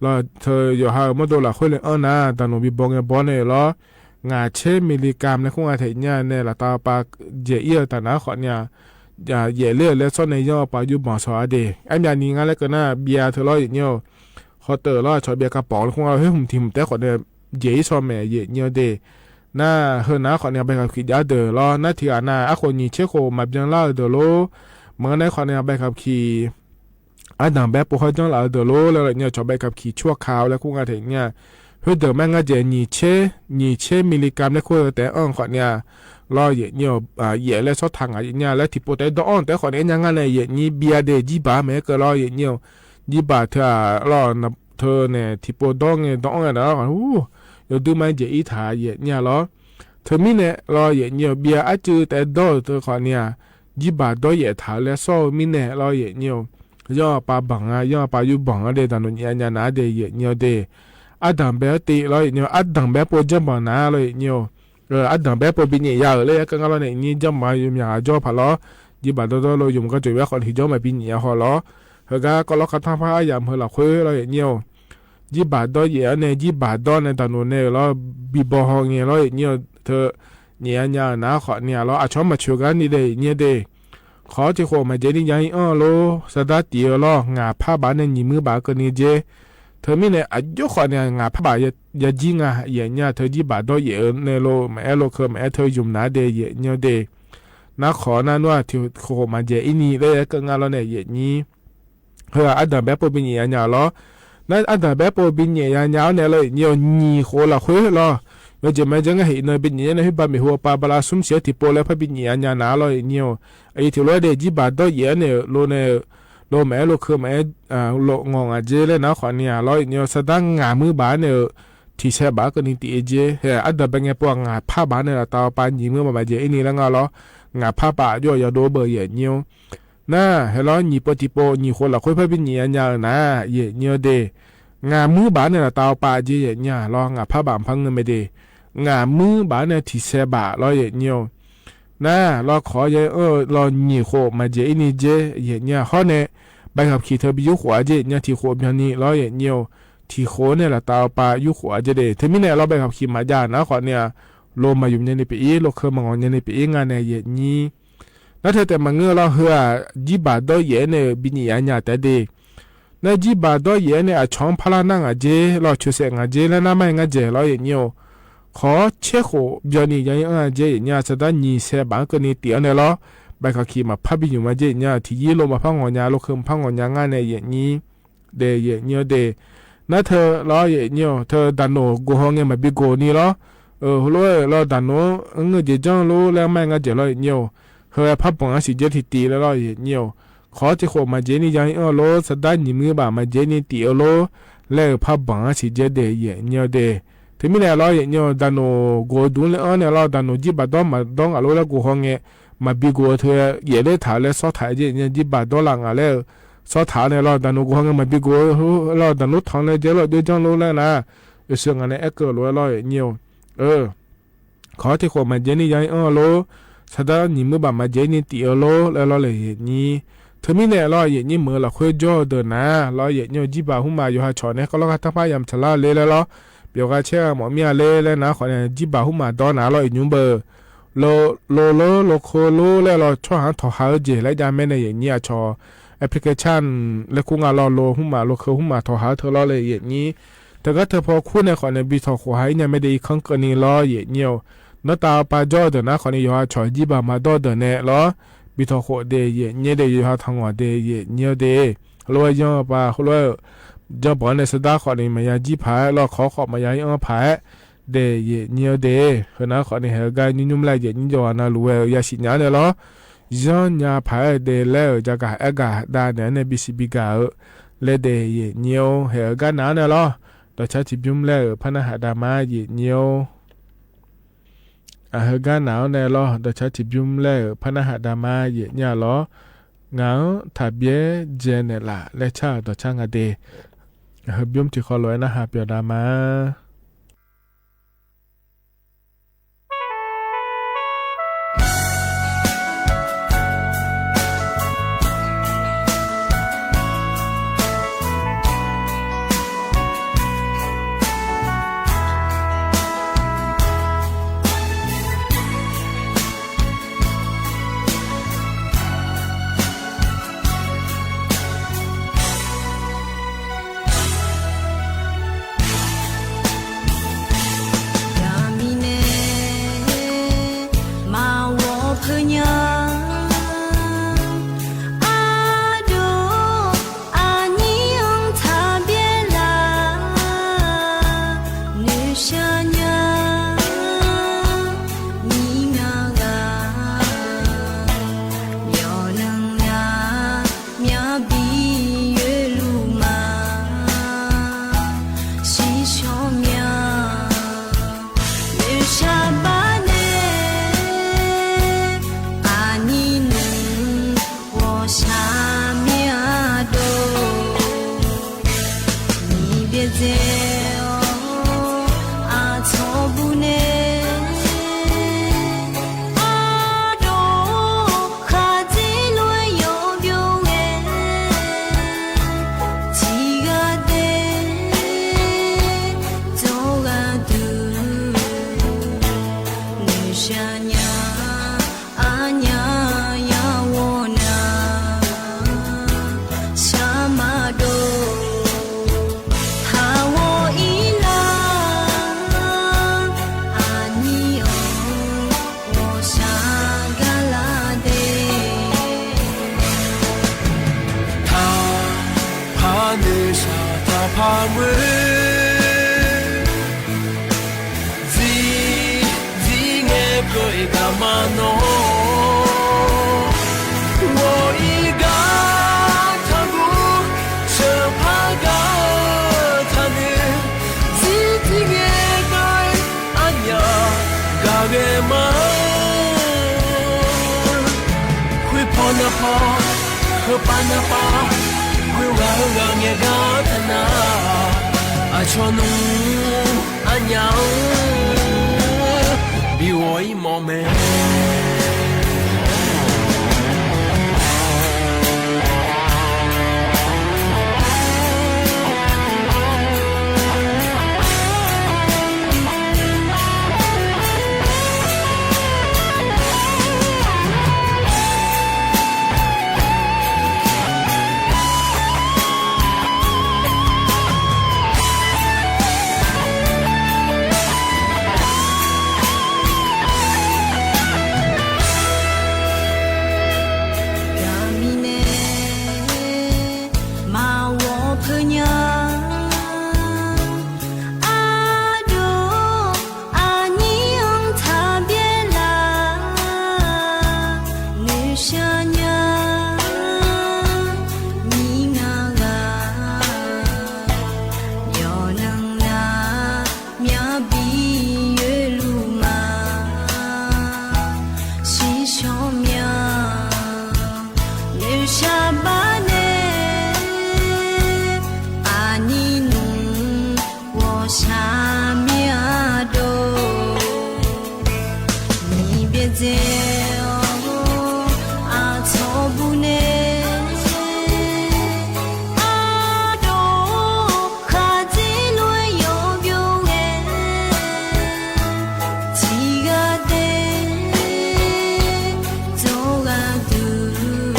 lawr, teu yawqha-euq mawrdo lafkhoer le-anr nar, daqnoeq bi baw ngae baw nae lawr, ngaq tser มิลลิกรัม laer kur nga taef, aqyuif aqnyir-a. Nae laftav pav dzaeq-ir-eu taqnar khawfni-a, yaef ler-euq laer sawr nae yanr-awr pav yurbanq shawq-a de. Armyavni ngar laer keuv nar, byav teu lawr, aqyuif aqnyir-or. Hawteuf lawr, aqcawq byav kavpawq-anr laer kur nga, khoer hmq tiq hmq taef khawfni dzaeq-ir shaw maeq, aqyuif aqnyir-or de. Nar heu nar khawfni-a ใบขับขี่ jav deuq lawr, nar tiqghaq nar arkhof nyiq tser khof maqbyan lar-eu deuq lor. Maqngeur nar khawfni-a ใบขับขี่ ardanqbae pov hawr janr laf-eu deuq lor laer lawr, aqyuif aqnyir-or. Cawq ใบขับขี่ชั่วคราว laer kur nga taef, aqyuif aqnyir-a. Khoerdeuq maqaer ngar dzaeq nyiq tser, nyiq tser มิลลิกรัม laer kur-eu taef-anr khawfni-a lawr, aqyuif aqnyir-or. Yaef laer sawr taq ngaq, aqyuif aqnyir-a. Laer tiqpov taef-aer dawr-anr taef khawfni-a nya ngar nae, aqyuif aqnyir, byav de, jirbaq-a maeq-aer keuv lawr, aqyuif aqnyir-or. Jirbaq teu-aq lawr, teu nae tiqpov dawr ngae dawr-anr ngae nar, yawduir mar-aer dzaeq-ir taq, aqyuif aqnyir-a lawr. Teumirnae lawr, aqyuif aqnyir-or, byav arcuiv taef-aer dawr-euq teu khawfni-a, jirbaq dawr yaef taq-eu laer sawr-eu mirnae lawr, aqyuif aqnyir-or. Yanr-awr pav banq-a, yanr-awr pav yurbanq-anr de, daqnoeq nyiq-a nya nar de, aqyuif aqnyir-or de. Ardanqbae-anr tiv lawr, aqyuif aqnyir-or. Ardanqbae pov janrbanq nar lawr, aqyuif aqnyir-or. ardanq bae pov bi nyaef ya-euq laer aer keuv nga lawr nae, iqnyir janrma yawmyaq ghaq jawr paq lawr. Jirbaq dawrdawr lo yumq gharduq bae khawf ni tiqjawr maqbi nyaef ya haw lawr. Heugar kawvlawr kar tanrpar aryamq heu lafkhoer lawr, yaeqnyir-awq. Jirbaq dawr yaef-anr nae, jirbaq dawr nae daqnoq nae-euq lawr, bi baw haw ngae lawr, yaeqnyir-awq. Teu nyaef ya nya-euq nar khawf ni-a lawr, aqcawq-anr maqcoeq gar ni dae yaeqnyir de. Khawf-awr tiq khof maqjaev ni ya-ir anr-eu lor, sardar tif-eu lawr, ngaq par baf nae nyiq muir baf keuvni jer. Teumirnae aqjox khawf ni-a ngaq par baf ya jir nga, yaeqnyir-a. Teu jirbaq dawr yaef-eu nae lo maqaer, lo keuv maqaer, teu yumq naq-ar de yaeqnyir-awr de. Nar khawf nar nmr-aq tiq khof maqjaev-ir ni laer aer keuv nga lawr nae yaeqnyir. Heu-aq ardanq bae pov bi nyaef ya nya-euq lawr. Nar ardanq bae pov bi nyaef ya nya-awr nae lawr, yaeqnyir-awq. Nyiq khof lafkhoer lawr, yawjeq maqjeq ngar heq iqnan bi nyaef-ir nae, khoerbav maeqhu-eu pav bala smr siq-aer tiqpov laer par bi nyaef ya nya naq-ar lawr, yaeqnyir-awq. Aqyuif tiq lof-aer de jirbaq dawr yaef-anr nae-euq lo nae-euq, lo maqaer, lo keuv maqaer, ngawq ngaq jer laer nar khawf ni-a lawr, yaeqnyir-awq. Sardar ngaq muir baf-anr nae-euq tiq sae baf-anr keuvni tif-eu jer. Hae, ardanq bae ngae pov-aq, ngaq par baf-anr nae laftav pav nyiq muir baf maqjaev-ir ni laer nga lawr. Ngaq par baf aqjox-aq yawdov-aer beuv yaeqnyir-awr. Nar hae lawr, nyiq pov tiqpov nyiq khof lafkhoer par bi nyaef ya nya-euq nar, yaeqnyir-awr de. Ngaq muir baf-anr nae laftav pav jer yaeqnyir-a lawr, ngaq par baf maqpar ngeur mae de. Ngaq muir baf-anr nae tiq sae baf lawr yaeqnyir-awq. Nar lawr khawf-awr ya-anr-eu lawr nyiq khof maqjaev-ir ni jer yaeqnyir-a. Hawr nae ใบขับขี่ teu bi yurkhof-a jer yaeqnyir-a, tiq khof byanni lawr yaeqnyir-awq. Tiq khof-anr nae laftav pav yurkhof-a jer de. Teumirnae lawr ใบขับขี่ maqjav nar khawf ni-a, lo maqyuf nya ni pyeuf-ir, lo keuv maqngawq nya ni pyeuf-ir nga nae yaeqnyir. Nar teu taef maqngeur lawr, heu-aq jirbaq dawr yaef-aer nae-euq bi nyaef ya nya taef-aer de. Nar jirbaq dawr yaef-aer nae aqcawq-anr parlar nar ngaq jer lawr, coeqsaef ngaq jer laer nar mar-aer ngar dzaeq lawr yaeqnyir-awq. Khawf-awr caer khof byanni ya-ir anr-a jer yaeqnyir-a, sardar nyiq sae baf-anr keuvni tif-anr nae lawr, ใบขับขี่ maqpar bi nymq-a jer yaeqnyir-a, tiq yir lo maqpar ngawq nya, lo keuv maqpar ngawq nya ngar nae yaeqnyir de yaeqnyir-awr de. Nar teu lawr yaeqnyir-awq, teu daqnoq goq haw ngae maqbi goq ni lawr. Heulof-aer lawr daqnoq-anr ngeur jeq janr lor laer mar-aer ngar dzaeq lawr yaeqnyir-awq. Heu-aer par banq-anr siq jer tiqtiv laer lawr yaeqnyir-awq. Khawf-awr tiq khof maqjaev ni ya-ir anr-eu lor, sardar nyiq muir baf maqjaev ni tif-eu lor laer-euq par banq-anr siq jer de yaeqnyir-awr de. Teumirnae lawr yaeqnyir-awq, daqnoq goq-eu duq-anr laer anr nae lawr, daqnoq jirbaq dawr maqdawr ngaq lor laer goq haw ngae, maqbi goq-eu teu yaef ler taq laer sawr taq-aer jer yaeqnyir-a, jirbaq dawr laf ngaq laer-euq sawr taq-awr nae lawr, daqnoq goq haw ngae maqbi goq-eu lawr, daqnoq tanq nae jaer lawr, jov janr lor laer nar, oeqseuq ngaq nae aerkeuv lof-aer lawr yaeqnyir-awq. Khawf-awr tiq khof maqjaev ni ya-ir anr-eu lor, sardar nyiq muir baf maqjaev ni tif-eu lor laer lawr le yaeqnyir. Teumirnae lawr yaeqnyir meuq-eu lafkhoer jawr-eu deuq nar lawr yaeqnyir-awq, jirbaq hmr maf yawqha cawq nae kawvlawr kar tanrpar yamq tsaqlar le laer lawr, byawq gha caer gha mawf mir-a le laer nar khawf nae jirbaq hmr maf dawr nar lawr iqnymr beu lo lo lor lo keuv lor laer lawr, tsawrhaq-anr tawqha-eu jeq laer jav mae nae yaeqnyir aqcawq application laer kur nga lawr, lo hmr maf lo keuv hmr maf tawqha-eu teu lawr le yaeqnyir. Teugar teu paw kur nae khawf nae bi tawq khof ha-ir nya mae de irkanr keuvni lawr yaeqnyir-awq. Nanrtav pav jawr-eu deuq nar khawf ni yawqha cawq jirbaq maqdawr-eu deuq nae lawr, bi tawq khof de yaeqnyir de, yawqha tanqnganq de yaeqnyir-awr de. Heulof-aer yanr-eu pav heulof-aer janrbanq-anr nae sardar khawf ni maqya jir paq-aer lawr, kawq khawf maqya-ir anr paq-aer de yaeqnyir-awr de. Heunar khawf ni haeq-eu gar nymr nymr laer yaeqnyir jawrghaq navluf ghae-eu yasiq nya-anr nae lawr, yanr nya paq-aer de laer-euq jagaq aergaq dav naeq-anr nae bisiq bigaq-eu laer de yaeqnyir-awr, haeq-eu gar nav-anr nae lawr, dawqcar tiqbymr laer-euq par narhaq dav ma yaeqnyir-awr. Aq, heugar nav-anr nae lawr, dawqcar tiqbymr laer-euq par narhaq dav ma yaeqnyir-a lawr. Ngaq-anr taqbyaer dzae naeqlaf laer car-euq dawqcar nga de. Aq, heubymr tiqkawv lof-aer narhaq pyawq dav ma. Yamirnae maqghawq keuv nya. Ardov aqnyir-anr taqbyaer laf noeqshaq nya. Nyiq myav ghaq myawq nan nya. Myavbi yoerluf ma shiqshawq mya. Noeqshaq bar nae Paq-eu zir, zir ngae keuv-eu gaqma nawr, ghawq-ir gar taqguv, sheuqpar gar taqnoeq, zir zir ngae keuv-eu arnyaf gaq ghae ma. Khoerpaw navpaw, heupav navpav, khoerghaq-eu ghaq ngae gar taqnar, aqcawq nmr arnyaf-anr bi ghawq-ir mawf mae. Mirnae maqghawq peunya. Ardov aqnyir-anr taqbyaer laf, noeqshaq nya, nyir nga ghaq yawqnan nar, myavbi yoerluf ma. Shiqshawr mya noeqshaq bar nae, aqnyir nmr ghawqshaq mir-a dov. Nyiq byaerdzae-awr aqcawq bu nae, ardov khaqdzer lof-aer yawqbyov ghae, tiqghaq daef dzawr gharduq,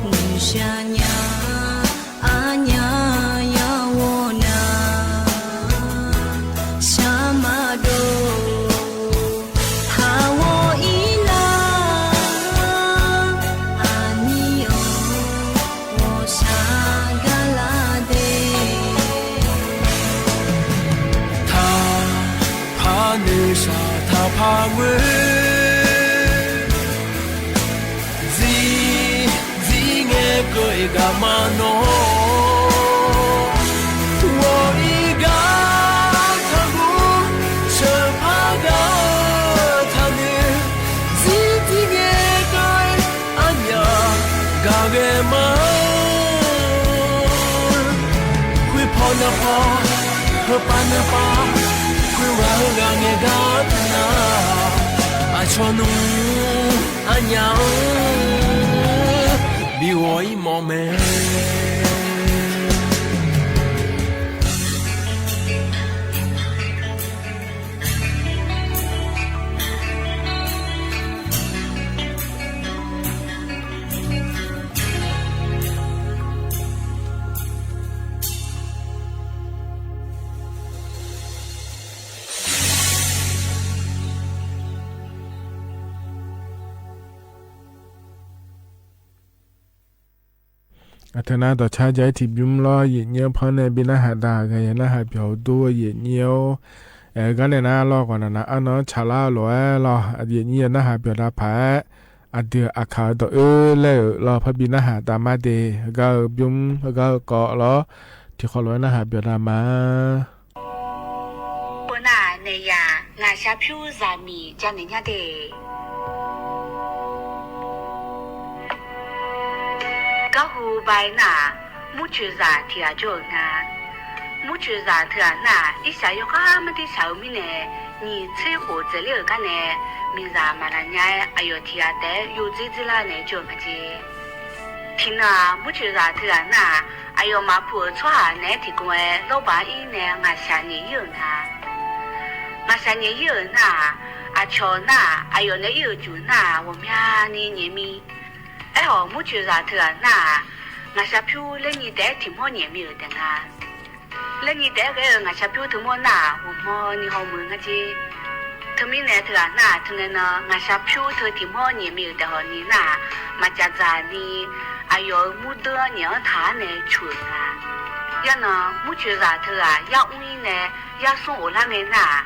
noeqshaq nya arnyaf ya ghawq nar, shaq maqdov. Paq ghawq-ir lar, aqnyir-anr ghawqshaq gar lar de. Taq paq noeqshaq taq paq ghoer, zir, zir ngae keuv-eu gaqma nawr, ghawq-ir gar taqguv, sheuqpar gar taqnoeq, zir zir ngae keuv-eu arnyaf gaq ghae ma. Khoerpaw navpaw, heupav navpav, khoerghaq-eu ghaq ngae gar taqnar, aqcawq nmr arnyaf-anr bi ghawq-ir mawf mae. Aqteu nar dawqcar ja-ir tiqbymr lawr, yaeqnyir-anr panr nae bi narhaq daq, ghaq yaq narhaq byawq dur-eu yaeqnyir-or. Aer-eu gar nae nar lawr, ghawq naq nav arnan-anr tsaqlar-eu lof-aer lawr, yaeqnyir-eu narhaq byawq dav paq-aer, aqdui aqkaq-eu dawq oer laer-euq lawr, parbi narhaq dav mar de. Heugar-eu bymr, heugar-eu kawv lawr, tiqkhawf lof-aer narhaq byawq dav ma. Beu nar naeq yaq ngaqshaq pyur zaqmiq janaeq nya de. Garhu ba-aer nar-aq, murcoeqzaq tiq ghaq jawr-euq nga. Murcoeqzaq teughaq nar-aq, irshaq yawkhav mar tirshaq-eu mirnae, nyiq tser khof dzaeqler-euq gar nae, miqzaq maqlaq nya-aer aqyawf tiq ghaq taef-aer yov dzer dzer lar naeq-aer jawr-eu nga jeq. Tiqnan-aq, murcoeqzaq teughaq nar-aq, aqyawfmaf pu-euq tsawrhaq naeq-aer tiqkawv-aer lawrbaq-anr ir nae ngaqshaq nyaef ir-euq nga. Ngaqshaq nyaef ir-euq nar-aq, aqcawq nar-aq, aqyawf nae ir-euq juq nar-aq, ghawqmyani nyaef mir. Aerkhawf, murcoeqzaq teughaq nar-aq, ngaqshaq pyur laernyi taef-aer tiq mawr nyaef mir-euq taef nga. Laernyi taef-aer ghae-eu ngaqshaq pyur teumawr nar-aq, ghawqmawni hawmuiq-eu nga jeq. Teumirnae teughaq nar-aq, teungae nan ngaqshaq pyur teu tiq mawr nyaef mir-euq taef hawq ni nar-aq, maqcaf dzaq ni aqyawf-euq murdeuv-anr nyaef-anr taq-ar nae cu-euq nga. Yarnan murcoeqzaq teughaq yar mr-ir nae yar smr ghoflar ngae nar-aq,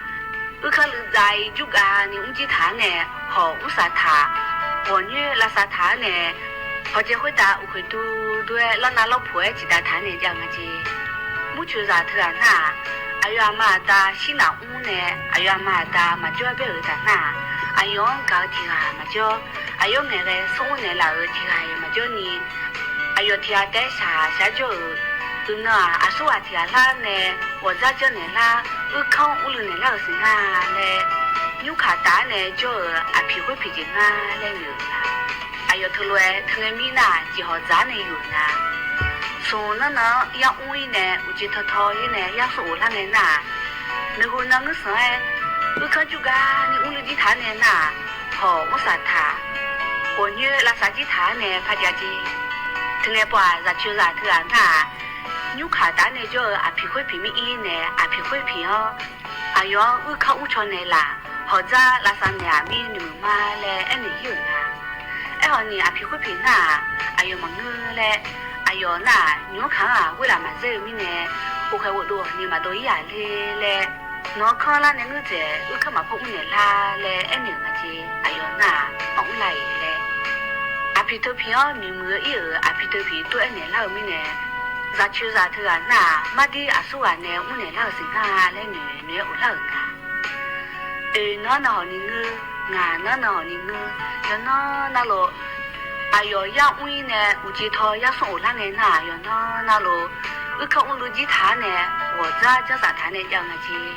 uirkanr luiv dzav-ir jurgav ni mrjir taq-ar nae hawq mrsaq taq, ghawqnyoer lavsav taq-ar nae, hawqjaeq khoertav uqkhoeq duidui-aer lawrnav lawrpuq-aer ciqdav taq-ar nae jav-eu nga jeq. Murcoeqzaq teughaq nar-aq, aqyawf aqma aqda shirnaq mr nae, aqyawf aqma aqda maqjawr-aer baer-euq taf nar-aq, aqyawf-anr gaq-eu tiq ghaq maqjawr, aqyawf ngaeqghae smr mr naeqlaf-euq tiq ghaq-iq maqjawr ni, aqyawf tiq ghaq taef-aer shaq shaq jawr-euq, uiqnan-aq aqsurghaq tiq ghaq lar nae ghawqdzar janrnaeq lar, uirkanr mrluiv naeq lar-euq siq nga laer, nymrkaq taf-ar nae jawr-euq aqpiq khoer piq jeq nga laer noeq-euq nga. Aqyawf teulof-aer teu ngae mir nar-aq, jeqhawq dzaq-ar nae yuf-euq nga. Smq nanrnan-anr yar mr-ir nae uqcif tawtaw-ir nae yar smr ghoflar ngae nar-aq, maeqhu nan ngeur sanq-aer, uirkanr jurgav ni mrluiv jir taq-ar nae nar-aq, hawq mrsaq taq, ghawqnyoer lavsav jir taq-ar nae parjav jeq. Teu ngae pov-aq, zaqcoeqzaq teughaq nar-aq, nymrkaq taf-ar nae jawr-eu aqpiq khoer piq mir-ir nae aqpiq khoer piq-anr, aqyawf-anr uirkanr mrcaw naeqlaf, hawqdzar lavsav naeq-aq mir noeqmuiq ma laer aernaeq-ir-euq nga. Aerkhawf ni aqpiq khoer piq nar-aq, aqyawf maqngeur laer, aqyawf nar-aq nymq-anr kaq-anr-aq ghoerlaf maqzer-eu mirnae, ghofkhaeq ghofdov ni maqdov-ir-aq le laer, nawq-anr kanrlar nae ngeur dzaeq uirkanr maqpar mrnaeq lar laer aernaeq-euq nga jeq. Aqyawf nar-aq maqmr la-iq laer, aqpiq teu piq-anr noeqmuiq-eu ir-euq aqpiq teu piq tov-aer naeqlar-eu mirnae, zaqcoeqzaq teughaq nar-aq, mardir aqsurghaq nae mrnaeq lar-euq siq nga laer noeq noeq-aer ghoflar-euq nga. Oeq, nawr navhawq ni ngeur, ngaq nawr navhawq ni ngeur, yawqnan navluf, aqyawf yar mr-ir nae uqcif taw yar smr ghoflar ngae nar-aq, yawqnan navluf, uirkanr mrluiv jir taq-ar nae, ghawqdzar janrsaf taq-ar nae jav-eu nga jeq.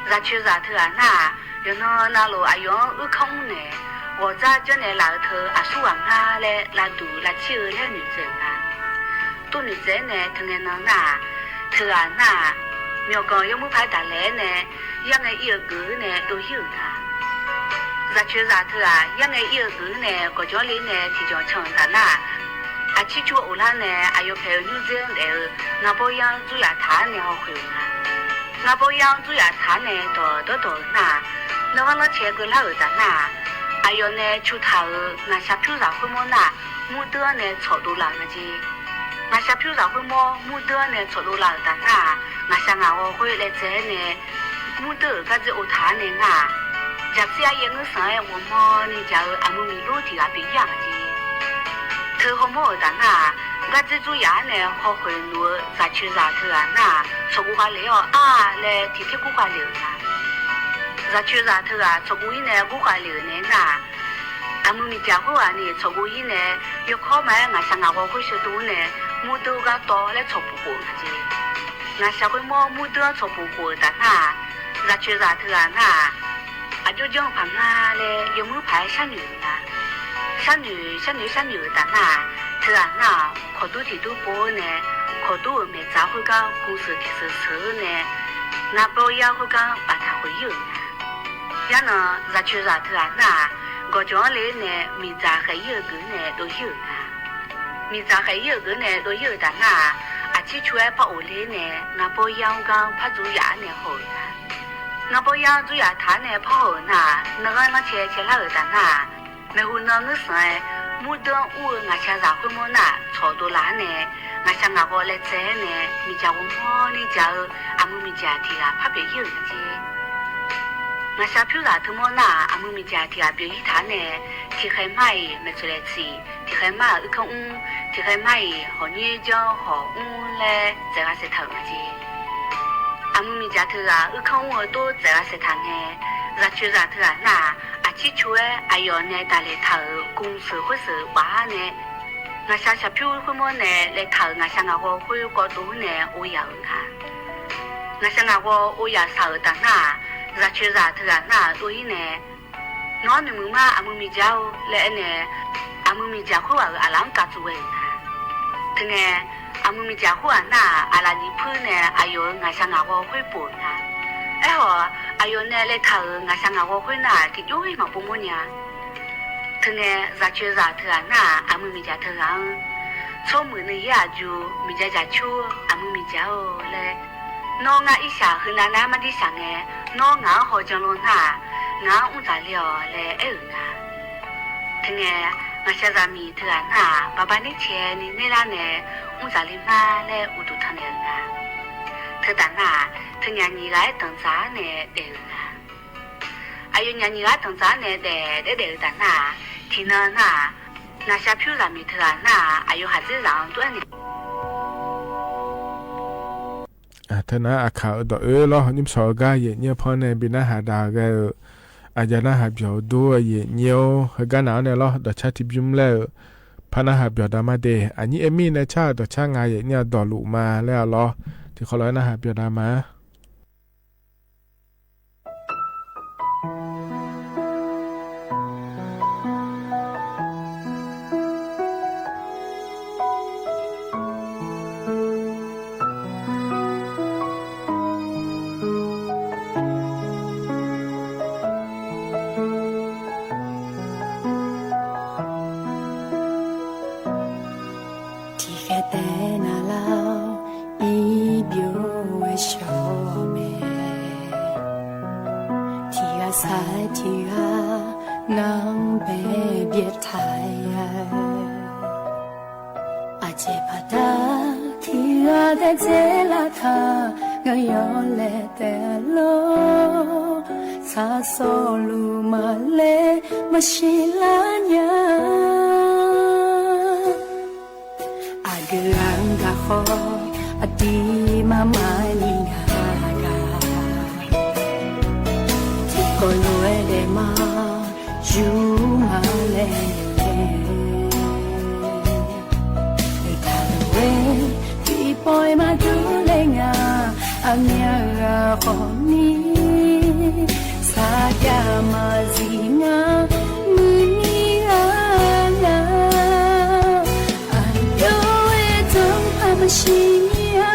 Zaqcoeqzaq teughaq nar-aq, yawqnan navluf aqyawf-anr uirkanr mrnaeq, ghawqdzar janrnaeq laf-eu teu aqsurghaq nga laer lavduq lavcir-eu laer noeqtsaev-euq nga. Tov noeqtsaev-aer nae teu ngae nan nar-aq, teughaq nar-aq, myawqganq yawmuiq paq-aer daqlaeq-aer nae, yar ngae ir-eu geuf-ir nae dov-ir-euq nga. Zaqcoeqzaq teughaq yar ngae ir-eu geuf-ir nae gawqjawq-anr le nae tiqjawq can-euq taf nar-aq, aqcir cu-eu ghoflar nae aqyawf paeq-eu nymrdzer-anr daef-eu ngaqbawr yar-anr dzuryaf taq-ar nae hawkhoeq-euq nga. Ngaqbawr yar-anr dzuryaf taq-ar nae dawq dawrdawq-euq nar-aq, nanrghanr lanrcae keuvlar-euq taf nar-aq, aqyawf nae cu taq-euq ngaqshaq pyur zaq khoermawr nar-aq, murdeuv-anr nae tsawqdov laf-euq nga jeq. Ngaqshaq pyur zaq khoermawr murdeuv-anr nae tsawqdov laf-euq taf nar-aq, ngaqshaq ngaqghawv khoer laev tsaev-aer nae, murdeuv-euq gardzer ov taq-ar nae nar-aq, jaqsir aryaer ngeur sanq-aer ghawqmawni jaq-eu aqmuiq miqlor tiq ghaq pyeuf-ir-aq nga jeq. Teu hawmawr-euq taf nar-aq, gardzer dzuryaf-ar nae hawkhoeq luf-eu zaqcoeqzaq teughaq nar-aq, tsawqguv khavlef-awq ar laer tiq ter kur khavlef-euq nga. Zaqcoeqzaq teughaq tsawqguv-ir nae gur khavlef-euq nae nar-aq, aqmuiq miqdzaq khoerghaq ni tsawqguv-ir nae, yawkawr ma-aer ngaqshaq ngaqghawv khoer sheuqdov-ar nae, murdeuv gar tawv laer tsawqpuq khof-euq nga jeq. Ngaqshaq khoermawr murdeuv-anr tsawqpuq khof-euq taf nar-aq, zaqcoeqzaq teughaq nar-aq, aqjox janr-eu paq nga laer yawmuiq paq-aer sharnoeq-euq nga. Sharnoeq sharnoeq sharnoeq-euq taf nar-aq, teughaq nar-aq, kawqdur tiq dur pov-ar nae, kawqdur-euq maeqdzaq khoergar gu seuq tiq seuq seuq-ar nae, ngaqbawr yar khoergar baftaq khoeq-ir-euq nga. Yarnan zaqcoeqzaq teughaq nar-aq, gawqjawq-anr le-ar nae miqdzaq khaeq-ir-eu geuf-ar nae dov-ir-euq nga. Miqdzaq khaeq-ir-euq geuf-ar nae dov-ir-euq taf nar-aq, aqcir cu-aer par of le-ar nae ngaqbawr yar-anr gar par dzuryaf-ar nae haw-euq nga. Ngaqbawr yar-anr dzuryaf taq-ar nae par haw-euq nar-aq, nanrghanr lanrcae caelar-euq taf nar-aq, maeqhu nan ngeur sanq-aer, murdeuv-anr ur-eu ngaqshaq zaq khoermawr nar-aq tsawqdov laf-ar nae, ngaqshaq ngaqghawv laev tsaev-aer nae miqdzaq ghawqmawni dzaq-eu aqmuiq miqdzaq tiq ghaq par pyeuf-ir-euq nga jeq. Ngaqshaq pyur zaq teumawr nar-aq, aqmuiq miqdzaq tiq ghaq pyeuf-ir taq-ar nae, tiqkhaeq mar-iq maeqtsoeq laeq tsiq, tiqkhaeq mar-euq uirkanr mr, tiqkhaeq mar-iq hawq nyoer janr hawq mr laer tsaev gha saeqtaq-euq nga jeq. Aqmuiq miqdzaq teughaq uirkanr mr-eu tor tsaev gha saeqtaq ngae, zaqcoeqzaq teughaq nar-aq, aqcir cu-aer aqyawf nae daqlaeq taq-euq gu seuq khoer seuq baf-ar nae, ngaqshaq shaqpyur khoermawr nae laev taq-euq ngaqshaq ngaqghawv khoer kawv dov-ar nae ov yaf-euq nga. Ngaqshaq ngaqghawv ov yaf shaq-euq taf nar-aq, zaqcoeqzaq teughaq nar-aq dov-ir nae, Nawr noeqmuiq mar aqmuiq miqdzaq-or laer aernae, aqmuiq miqdzaq khoerghaq-euq aqlaf-anr kav tsuif ghae-euq nga. Teungae, aqmuiq miqdzaq khoerghaq nar-aq, aqlaf nyiq puir nae aqyawf-euq ngaqshaq ngaqghawv khoer pov-euq nga. Aerkhawf, aqyawf nae laev taq-euq ngaqshaq ngaqghawv khoer nar-aq, tiqjawr-ir maqpov mawrnya. Teungae, zaqcoeqzaq teughaq nar-aq, aqmuiq miqdzaq teughaq-anr, Tsawrmuiq nuiyaer aqjuq miqdzaq dzaq cur aqmuiq miqdzaq-or laer, Nawr ngar irshaq heunav nar mardir shaq ngae, nawr ngaq-anr hawjan lor nar-aq, ngaq-anr mr dzaq le-awq laer aer-euq nga. Teungae, ngaqshaq zaqmiq teughaq nar-aq, baqba ner cae ni nerlar nae, mr dzaq le ma laer uqduq tanqnaeq-euq nga. Teutaf nar-aq, teunyaf nyiq ghaq-aer danqdzaq-awr nae daef-euq nga. Aqyawfnyaf nyiq ghaq-aer danqdzaq-awr nae daef daef-euq taf nar-aq, tiqnan nar-aq, naqshaq pyur zaqmiq teughaq nar-aq, aqyawf khaqdzerzaq-anr dur-aer naeq Teunar aqkaq-euq dawq oe lawr, nymrshawq-eu gar yaeq nyir-eu paw nae bi narhaq daq ghae-eu, aqja narhaq byawq-eu dur-eu yaeq nyir-or, heugar naq-awr nae lawr, dawqcar tiqbymr laer-euq par narhaq byawq da ma de. Aqnyir aer mir nae car-euq dawqcar nga yaeq nyir-a dawqluf ma laer-a lawr, tiqkhawf lof-aer narhaq byawq da ma. Tiqkhaeq taef navlar-awr, irbyov-aer shawr-eu mae. Tiqghaq sar-aer tiqghaq ngar-anr bae byaeq taq-aer ya-eu, aqjeq baqda tiqghaq daedzer lavtaq, ngaq yawlaeq taef lor. Saqsawqluf maqler maqsiq lar nya. Aqgeu ghaq-anr gaq khawf, aqdirmar maqni ngaq gaq. Tiqkawv lof-aer daef ma, yurma laer nae, taqlof-aer tiqpawf-iq maqdur le nga. Aqmyaq ghaq khawf ni, sarjax maqzif ngar, muiqni ghaq nga. Aqjox-aer danqpaq maqsiq mir-a,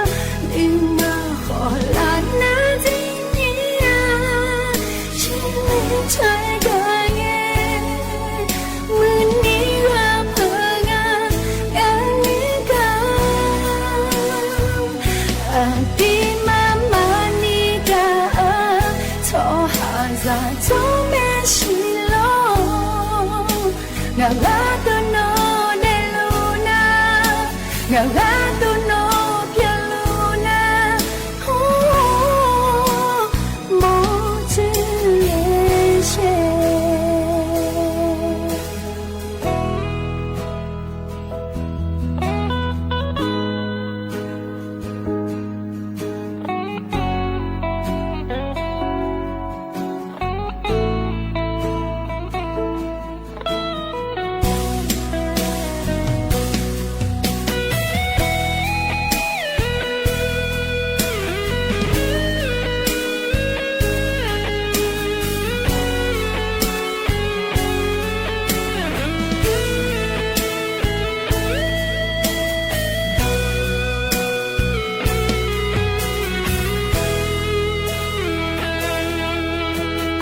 nuima khawf lar nar zir mir-a, shirler caw-aer gaq ngae, muiqni ghaq peuq nga, gaq ni gaq. Aqdirmar maqni gaq-eu, tsawrhaqzaq jawr maeqshi lor. Ngaq gharduq nawr daefluf nar, ngaq gharduq nawr pyeufluf nar, mawrtsuif le shae.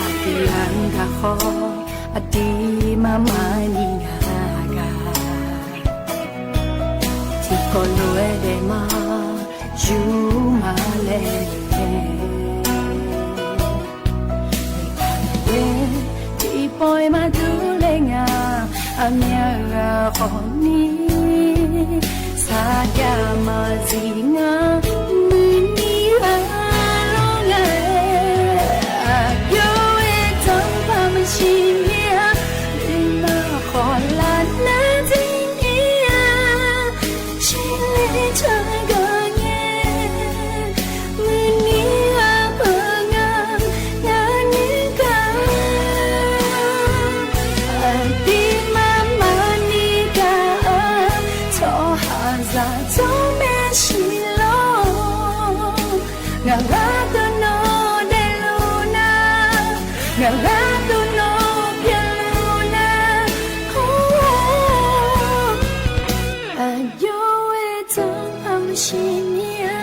Aqdui ghaq-anr gaq khawf, aqdirmar maqni ngaq gaq. Tiqkawv lof-aer daef ma, yur ma laer nae, tiqpawf-iq maqdur le nga. Aqmyaq ghaq khawf ni, sarjax maqzif ngar, muiqni ghaq lawr ngae. Aqjox-aer danqpaq maqsiq mir-a, nuima khawf lar nar zir mir-a, shirler caw-aer gaq ngae, muiqni ghaq peuq nga, ngar nuir gaq. Aqdirmar maqni gaq-eu, tsawrhaqzaq jawr maeqshi lor. Ngaq gharduq nawr daefluf nar, ngaq gharduq nawr pyeufluf nar, aqjox-aer danqpaq maqsiq mir-a,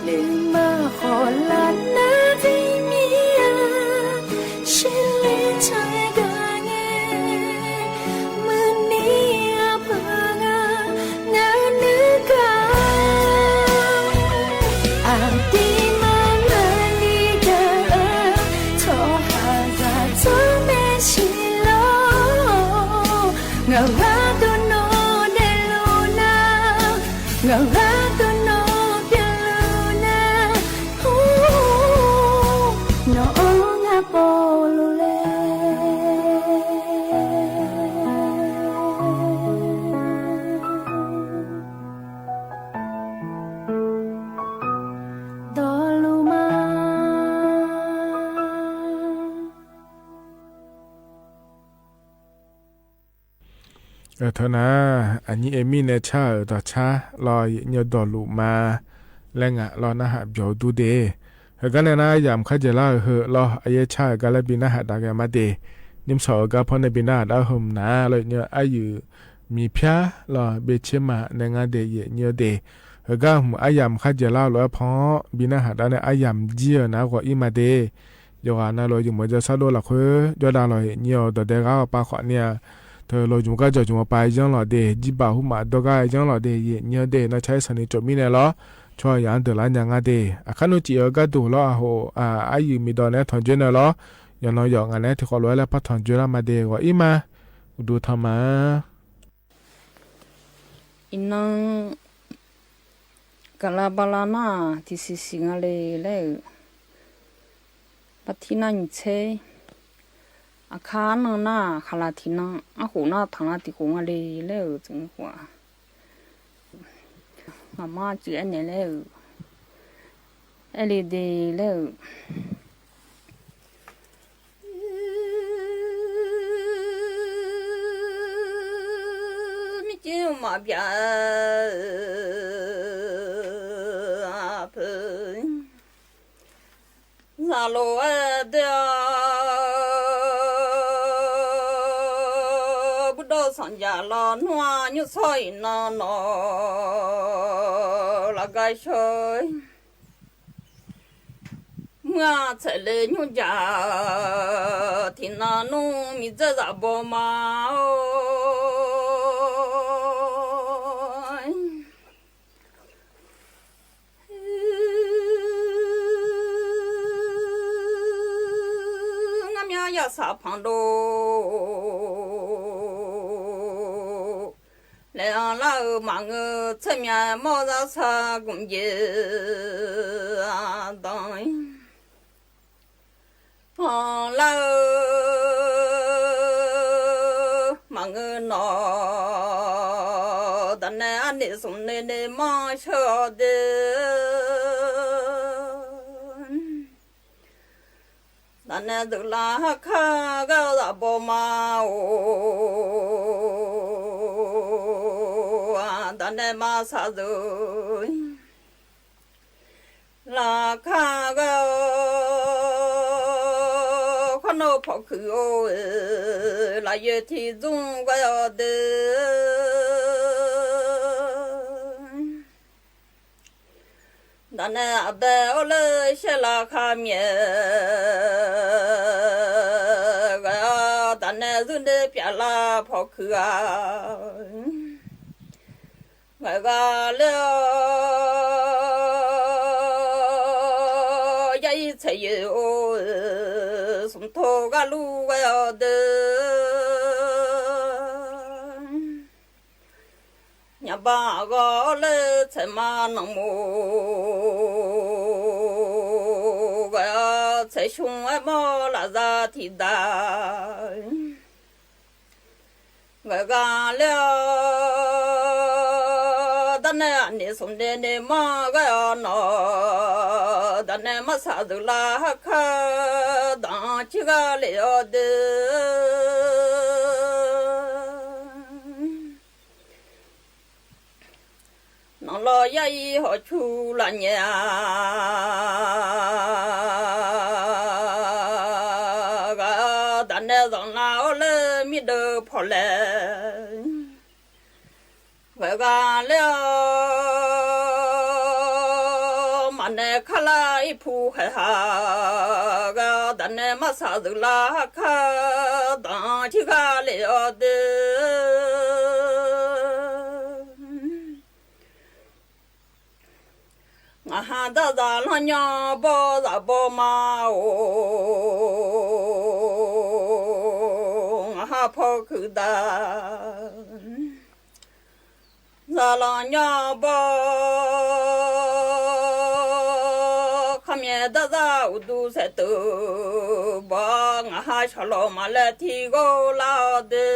nuima khawf lar nar zir mir-a, shirler caw-aer gaq ngae, muiqni ghaq peuq nga, ngar nuir gaq. Aqdirmar maqni gaq-eu, tsawrhaqzaq jawr maeqshi lor. Ngaq gharduq nawr daefluf nar, ngaq gha Teu nar, aqnyir Aer Mir nae car-euq dawqcar lawr, yaeqnyir-eu dawqluf ma laer ngaq lawr narhaq byawq-eu dur de. Heugar nae nar, aryamq kharjaeq lar-euq heu lawr, aqyaer car-euq gar laer bi narhaq dav ghae ma de. Nymrsawq-euq gar pawr nae bi narhaq dav-eu heu mq nar lawr, yaeqnyir-eu aryuif miqpyar lawr, byaevtser ma nae ngar de, yaeqnyir-eu de. Heugar hmq aryamq kharjaeq lar-eu lof-aer pan-awr bi narhaq dav nae aryamq jir-euq nar ghawq ir ma de. Yawqghaq navluf yawmuiq jawrsar dov lafkhoer jawrdav lawq, yaeqnyir-awr dawqdae ghaq-awr pavkhawf ni-a. Teu lawq jmq gar jawq jmq-awr pav yanr lawq de, jirbaq hurmaf dawrgar yanr lawq de, yaeqnyir-eu de. Nawr car-ir sanqni tsov mirnae lawr, tsawrhaq yaq-anr deuq lar nya ngar de. Aqkar nmr cif-eu gharduq lawr, aqhof aqyuif miqdawq naeq-aer tanqjoer nae lawr, yawqnan yawf ngaq naeq-aer tiqkhawf lof-aer laer par tanqjoer lar ma de. Ghawq ir ma. Uqduq tanq ma. Iqnan gaqla bala nar-aq tiqsiq siq nga le laer-euq, bartir nar nyiq tser, aqkar arnan nar-aq khaqlaq tiq nan, arkhof nar tanqlar tiq khof nga le laer-euq tseq khof-aq, ngaqma cuif aernaeq laer-euq, aer le de laer-euq, mircir maqbyav-eu aqpoeq, zaqloq-aer doe-awr, burdawr sanqjaq lawnmr-aq, nymrsawr iqnan nawq lafgar shawr-ir. Mr-aq tsaeqle nymrjaq tiqnan nmr miqdzaer zaf baw ma-or. Ngar myav yasaq panq dov laeq-anr lar-eu maqngeur, tser myav mawr zarsar gmq jeq dan-ir. Panq lar-eu maqngeur nawq, daq nae arnif smq noeq noeq manr sheur-awr de. Daq nae deuq lar har kar gar-awr zaf baw ma-or. Daq nae maqsaq deuq laqkar ghae-awr, khawr nawr pawqkuiq-or, lafyoeq tiqdzmr ghae-awr de. Daq nae aqbae-awr ler shaer lar khar myaef ghae-awr, daq nae zurner pyaf lar pawqkuiq-a. Ngaeqgha ler-awr, yar ir tsaeq yoeq-or, smq tov gharlur ghae-awr de. Nyaqba aqghawq-awr ler tsaeq ma nanqmof ghae-awr, tsaeq shmq aermawr lafza tiqdaq ngaeqgha ler-awr, daq nae arnif smq noeq noeq manr ghae-awr nawq, daq nae maqsaq deuq lar har kar danq-anr cirghar lef-awr de. Nanqlawr yar ir hawqcur laf nyaef-a. Ghaq-awr daq nae zanqlar-awr ler mirdeuv pawqlaeq ghae gha ler-awr, maqnaeq kar lar irpu khaeq ha. Ghaq-awr daq nae maqsaq deuq lar har kar danq-anr cirghar lef-awr de. Ngaq ha darzaq lanrnyanr bawr zaf baw ma-or. Ngaq ha pawkuiq daq zaq lanrnyanr bawr, khar myaef darzaq uqduq saeqteuq bawr, ngaq ha shawq lawq maqlaer tiq ghov lar-awr de.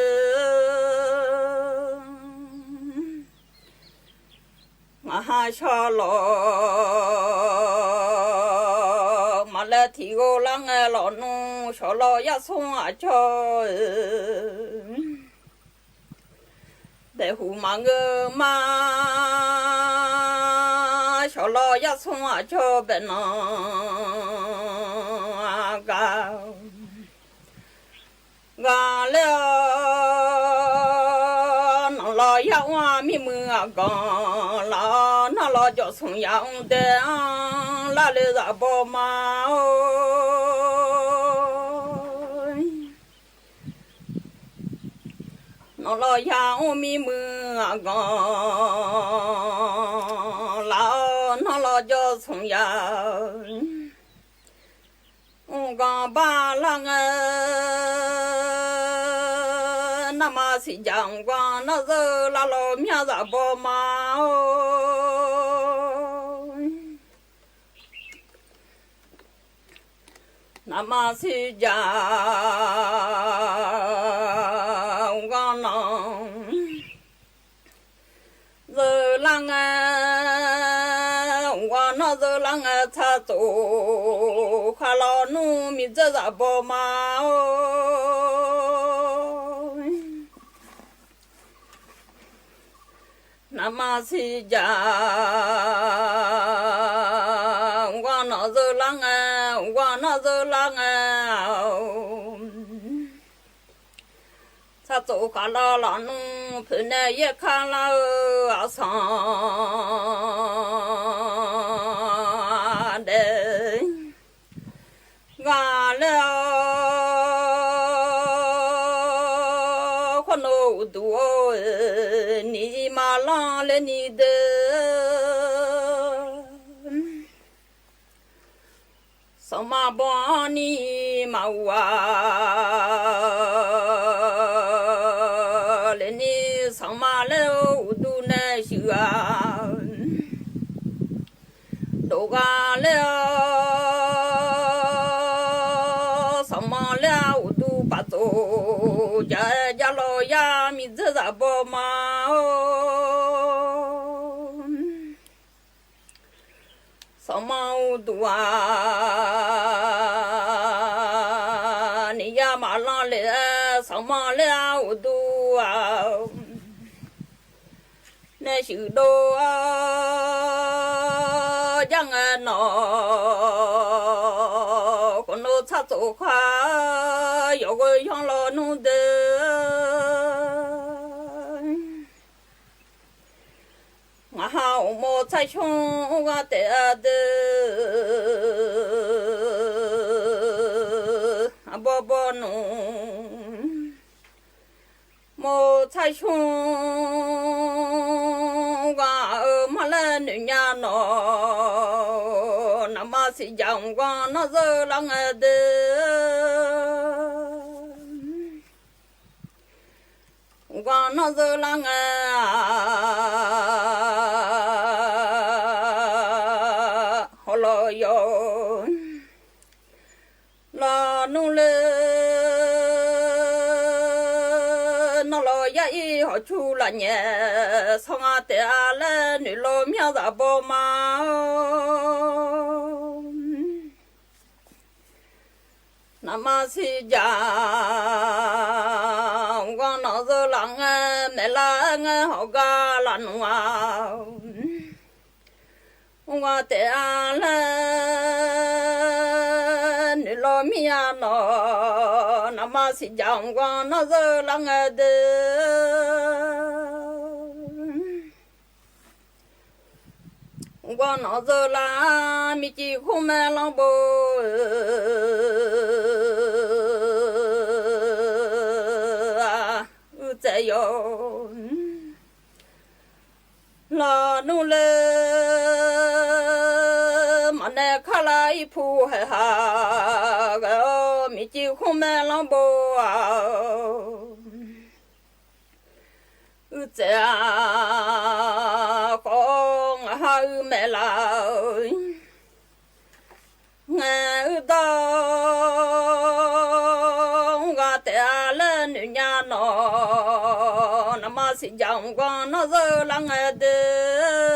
Ngaq ha shawq lawq maqlaer tiq ghov lar ngae lawq nmr shawq lawq yar smr aqcawq-eu Taeqhuq maqngeur ma, shawqlawr yarsmr aqcawq bae nan gar ghaq ler-awr, nanqlawr yar mr-a mirmuiq aqganq laf-awr, nanqlawr jawrsmq yamr dae-anr lar le zaq baw ma-or. Nanqlawr yar mr mirmuiq aqganq laf-awr, nanqlawr jawrsmq ya mrganq bar lar ngae, navmaqsiq jaq mrganq nanqzeu lar lawq myar zaq baw ma-or. Navmaqsiq jaq mrganq nanqzeu lar ngae, mrganq nanqzeu lar ngae, tsaqtsof khaqlawq nmr miqdzeur zaq baw ma-or. Navmaqsiq jaq mrganq nanqzeu lar ngae, mrganq nanqzeu lar ngae-awr, tsaqtsof khaqlawq lawq nmr poeqnae yaerkar lar-eu aqsanq daef ghaq ler-awr, khawrnov uqduq-or, ni maqlanr ler ni deuq sanqma baw-anr ni maqghof-a. Ler ni sanqma ler-eu uqduq nae shuif-a. Dov ghaq ler-awr, sanqma ler-awr uqduq paftsof jaq-aer, jaqlawq yar miqdzeur zaq baw ma-or. Sanqma uqduq-aq, ni yar maqlanr le-aer, sanqma ler-awr uqduq-aq, nae shuif dov-awr jar ngae nawq, khawrnov tsaqtsof khar yawqgheu yanr lawnmr deuq, ngaqha uqmov tsarcmr ur ghaq taef-a deuq, aqbawr bawr nmr mov tsarcmr ur ghaq-euq marlaer noeq nya nawq, navmaqsiq jaq mrganq nanqzeu lar ngae deuq, mrganq nanqzeu lar ngae-a, hawlawq yawq lawnmr ler, nanqlawq yar ir hawqcur lafnyaef sanr nga taef-a laer noeqlaw myar zaq baw ma-or. Navmaqsiq jaq mrganq nanqzeu lar ngae, maeqlar ngae hawqgar laf nmr-a, mr nga taef-a laer noeqlaw mir-a nawq, navmaqsiq jaq mrganq nanqzeu lar ngae deuq, mrganq nanqzeu lar miqcif khmr mae lanrbo-eu uqtsaeq yawq lawnmr ler, maqnaeq kar lar ir pu haeq haq ghae-awr, miqcif khmr mae lanrbo-aq, uqtsaeq-aq khawf ngaq ha uimaeq laf-eu ngae, uiqdawr mr ghaq taef-a laer noeq nya nawq, navmaqsiq jaq mrganq nanqzeu lar ngae deuq,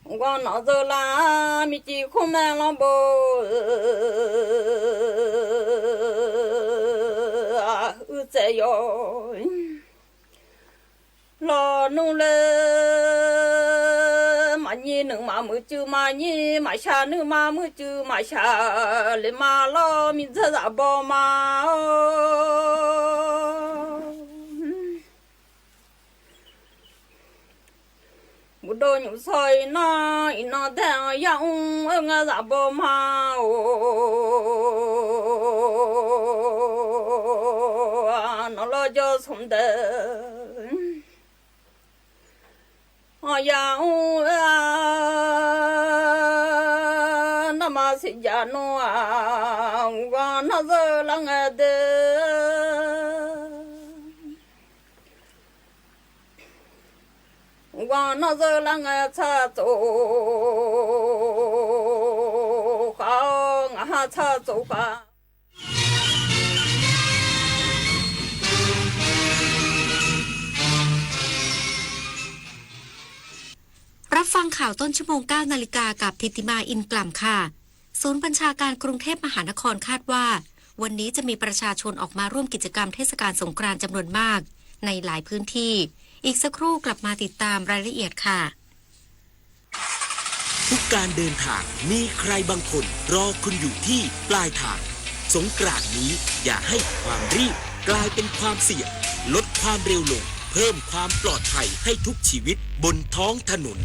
mrganq nanqzeu lar miqcif khmr mae lanrbo-eu uiqtsaev yawq. Lawnmr laer maqnyir nuima muiqcuiv maqnyir, maqshaq nuima muiqcuiv maqshaq, lema lawr miqdzaq zaq baw ma-or. Muiqdov nymq sawr iqnan, iqnan daer-anr yamr-eu ngar zaq baw ma-or. Nawq lawr jawr smq dae-anr yamr-eu-a, narma siqjaq nmr-aq, uqghaq nar zeur lar ngae de. Uqghaq nar zeur lar ngae tsaq tsov khaq-awr, ngaq ha tsaq tsov khaq. รับฟังข่าวต้นชั่วโมง เก้านาฬิกา กับธิติมา อินกล่ำค่ะ ศูนย์บัญชาการกรุงเทพมหานครคาดว่า วันนี้จะมีประชาชนออกมาร่วมกิจกรรมเทศกาลสงกรานต์จำนวนมากในหลายพื้นที่ อีกสักครู่กลับมาติดตามรายละเอียดค่ะ ทุกการเดินทางมีใครบางคนรอคุณอยู่ที่ปลายทาง สงกรานต์นี้อย่าให้ความรีบกลายเป็นความเสี่ยง ลดความเร็วลง เพิ่มความปลอดภัยให้ทุกชีวิตบนท้องถนน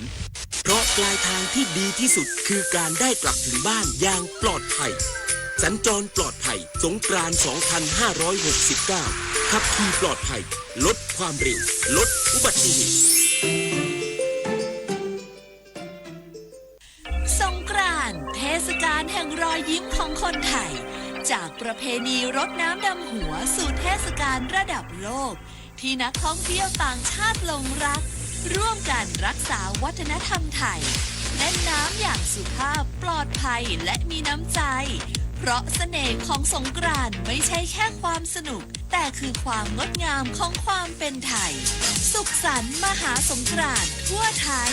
เพราะปลายทางที่ดีที่สุดคือการได้กลับถึงบ้านอย่างปลอดภัย สัญจรปลอดภัย สงกรานต์ สองพันห้าร้อยหกสิบเก้า ขับขี่ปลอดภัย ลดความเร็ว ลดอุบัติเหตุ สงกรานต์ เทศกาลแห่งรอยยิ้มของคนไทย จากประเพณีรดน้ำดำหัวสู่เทศกาลระดับโลก ที่นักท่องเที่ยวต่างชาติหลงรัก ร่วมกันรักษาวัฒนธรรมไทย เล่นน้ำอย่างสุภาพ ปลอดภัย และมีน้ำใจ เพราะเสน่ห์ของสงกรานต์ไม่ใช่แค่ความสนุก แต่คือความงดงามของความเป็นไทย สุขสันต์มหาสงกรานต์ทั่วไทย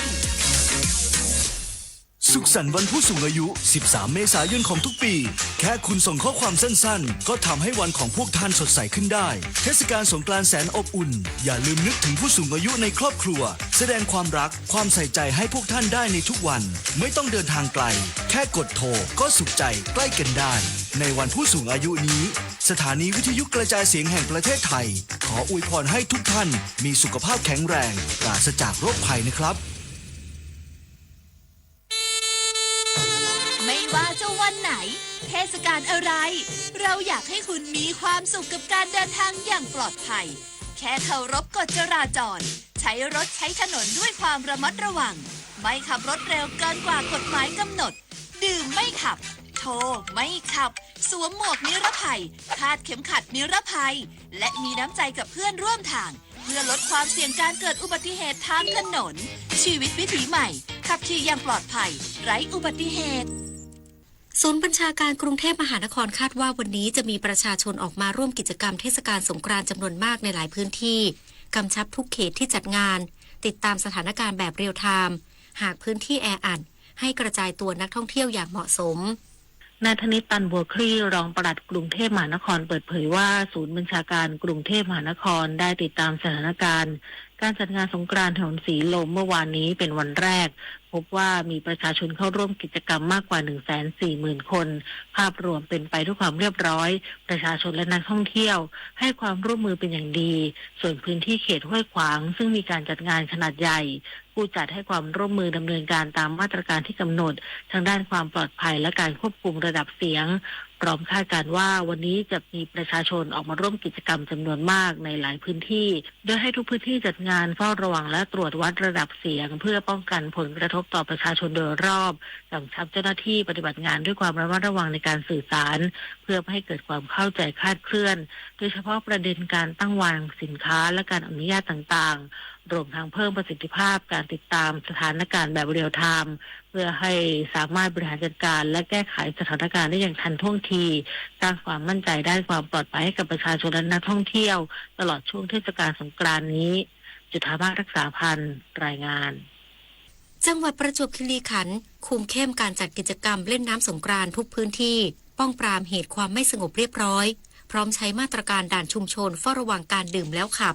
สุขสันต์วันผู้สูงอายุ สิบสามเมษายนของทุกปี แค่คุณส่งข้อความสั้นๆ ก็ทำให้วันของพวกท่านสดใสขึ้นได้ เทศกาลสงกรานต์แสนอบอุ่น อย่าลืมนึกถึงผู้สูงอายุในครอบครัว แสดงความรัก ความใส่ใจให้พวกท่านได้ในทุกวัน ไม่ต้องเดินทางไกล แค่กดโทรก็สุขใจใกล้กันได้ ในวันผู้สูงอายุนี้ สถานีวิทยุกระจายเสียงแห่งประเทศไทย ขออวยพรให้ทุกท่านมีสุขภาพแข็งแรง ปราศจากโรคภัยนะครับ ไม่ว่าจะวันไหน เทศกาลอะไร เราอยากให้คุณมีความสุขกับการเดินทางอย่างปลอดภัย แค่เคารพกฎจราจร ใช้รถใช้ถนนด้วยความระมัดระวัง ไม่ขับรถเร็วเกินกว่ากฎหมายกำหนด ดื่มไม่ขับ โทรไม่ขับ สวมหมวกนิรภัย คาดเข็มขัดนิรภัย และมีน้ำใจกับเพื่อนร่วมทาง เพื่อลดความเสี่ยงการเกิดอุบัติเหตุทางถนน ชีวิตวิถีใหม่ ขับขี่อย่างปลอดภัย ไร้อุบัติเหตุ ศูนย์บัญชาการกรุงเทพมหานครคาดว่าวันนี้จะมีประชาชนออกมาร่วมกิจกรรมเทศกาลสงกรานต์จำนวนมากในหลายพื้นที่ กำชับทุกเขตที่จัดงาน ติดตามสถานการณ์แบบเรียลไทม์ หากพื้นที่แออัด ให้กระจายตัวนักท่องเที่ยวอย่างเหมาะสม นายธนิต ตันบัวคลี่ รองปลัดกรุงเทพมหานครเปิดเผยว่า ศูนย์บัญชาการกรุงเทพมหานครได้ติดตามสถานการณ์การจัดงานสงกรานต์ถนนสีลมเมื่อวานนี้เป็นวันแรก พบว่ามีประชาชนเข้าร่วมกิจกรรมมากกว่า หนึ่งแสนสี่หมื่นคน ภาพรวมเป็นไปด้วยความเรียบร้อย ประชาชนและนักท่องเที่ยวให้ความร่วมมือเป็นอย่างดี ส่วนพื้นที่เขตห้วยขวาง ซึ่งมีการจัดงานขนาดใหญ่ ผู้จัดให้ความร่วมมือดำเนินการตามมาตรการที่กำหนด ทางด้านความปลอดภัยและการควบคุมระดับเสียง พร้อมคาดการณ์ว่าวันนี้จะมีประชาชนออกมาร่วมกิจกรรมจำนวนมากในหลายพื้นที่ โดยให้ทุกพื้นที่จัดงานเฝ้าระวังและตรวจวัดระดับเสียง เพื่อป้องกันผลกระทบต่อประชาชนโดยรอบ กำชับเจ้าหน้าที่ปฏิบัติงานด้วยความระมัดระวังในการสื่อสาร เพื่อไม่ให้เกิดความเข้าใจคลาดเคลื่อน โดยเฉพาะประเด็นการตั้งวางสินค้าและการอนุญาตต่างๆ รวมทั้งเพิ่มประสิทธิภาพการติดตามสถานการณ์แบบเรียลไทม์ เพื่อให้สามารถบริหารจัดการและแก้ไขสถานการณ์ได้อย่างทันท่วงที สร้างความมั่นใจด้านความปลอดภัยให้กับประชาชนและนักท่องเที่ยว ตลอดช่วงเทศกาลสงกรานต์นี้ จุฑามาศ รักษาพันธ์ รายงาน จังหวัดประจวบคีรีขันธ์ คุมเข้มการจัดกิจกรรมเล่นน้ำสงกรานต์ทุกพื้นที่ ป้องปรามเหตุความไม่สงบเรียบร้อย พร้อมใช้มาตรการด่านชุมชนเฝ้าระวังการดื่มแล้วขับ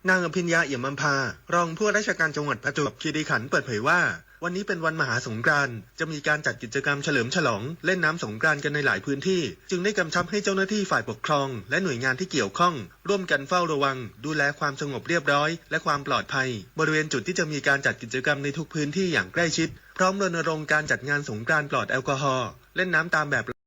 นางอภิญญา เอี่ยมอำภา รองผู้ว่าราชการจังหวัดประจวบคีรีขันธ์เปิดเผยว่า วันนี้เป็นวันมหาสงกรานต์ จะมีการจัดกิจกรรมเฉลิมฉลองเล่นน้ำสงกรานต์กันในหลายพื้นที่ จึงได้กำชับให้เจ้าหน้าที่ฝ่ายปกครองและหน่วยงานที่เกี่ยวข้อง ร่วมกันเฝ้าระวัง ดูแลความสงบเรียบร้อย และความปลอดภัย บริเวณจุดที่จะมีการจัดกิจกรรมในทุกพื้นที่อย่างใกล้ชิด พร้อมรณรงค์การจัดงานสงกรานต์ปลอดแอลกอฮอล์ เล่นน้ำตามแบบ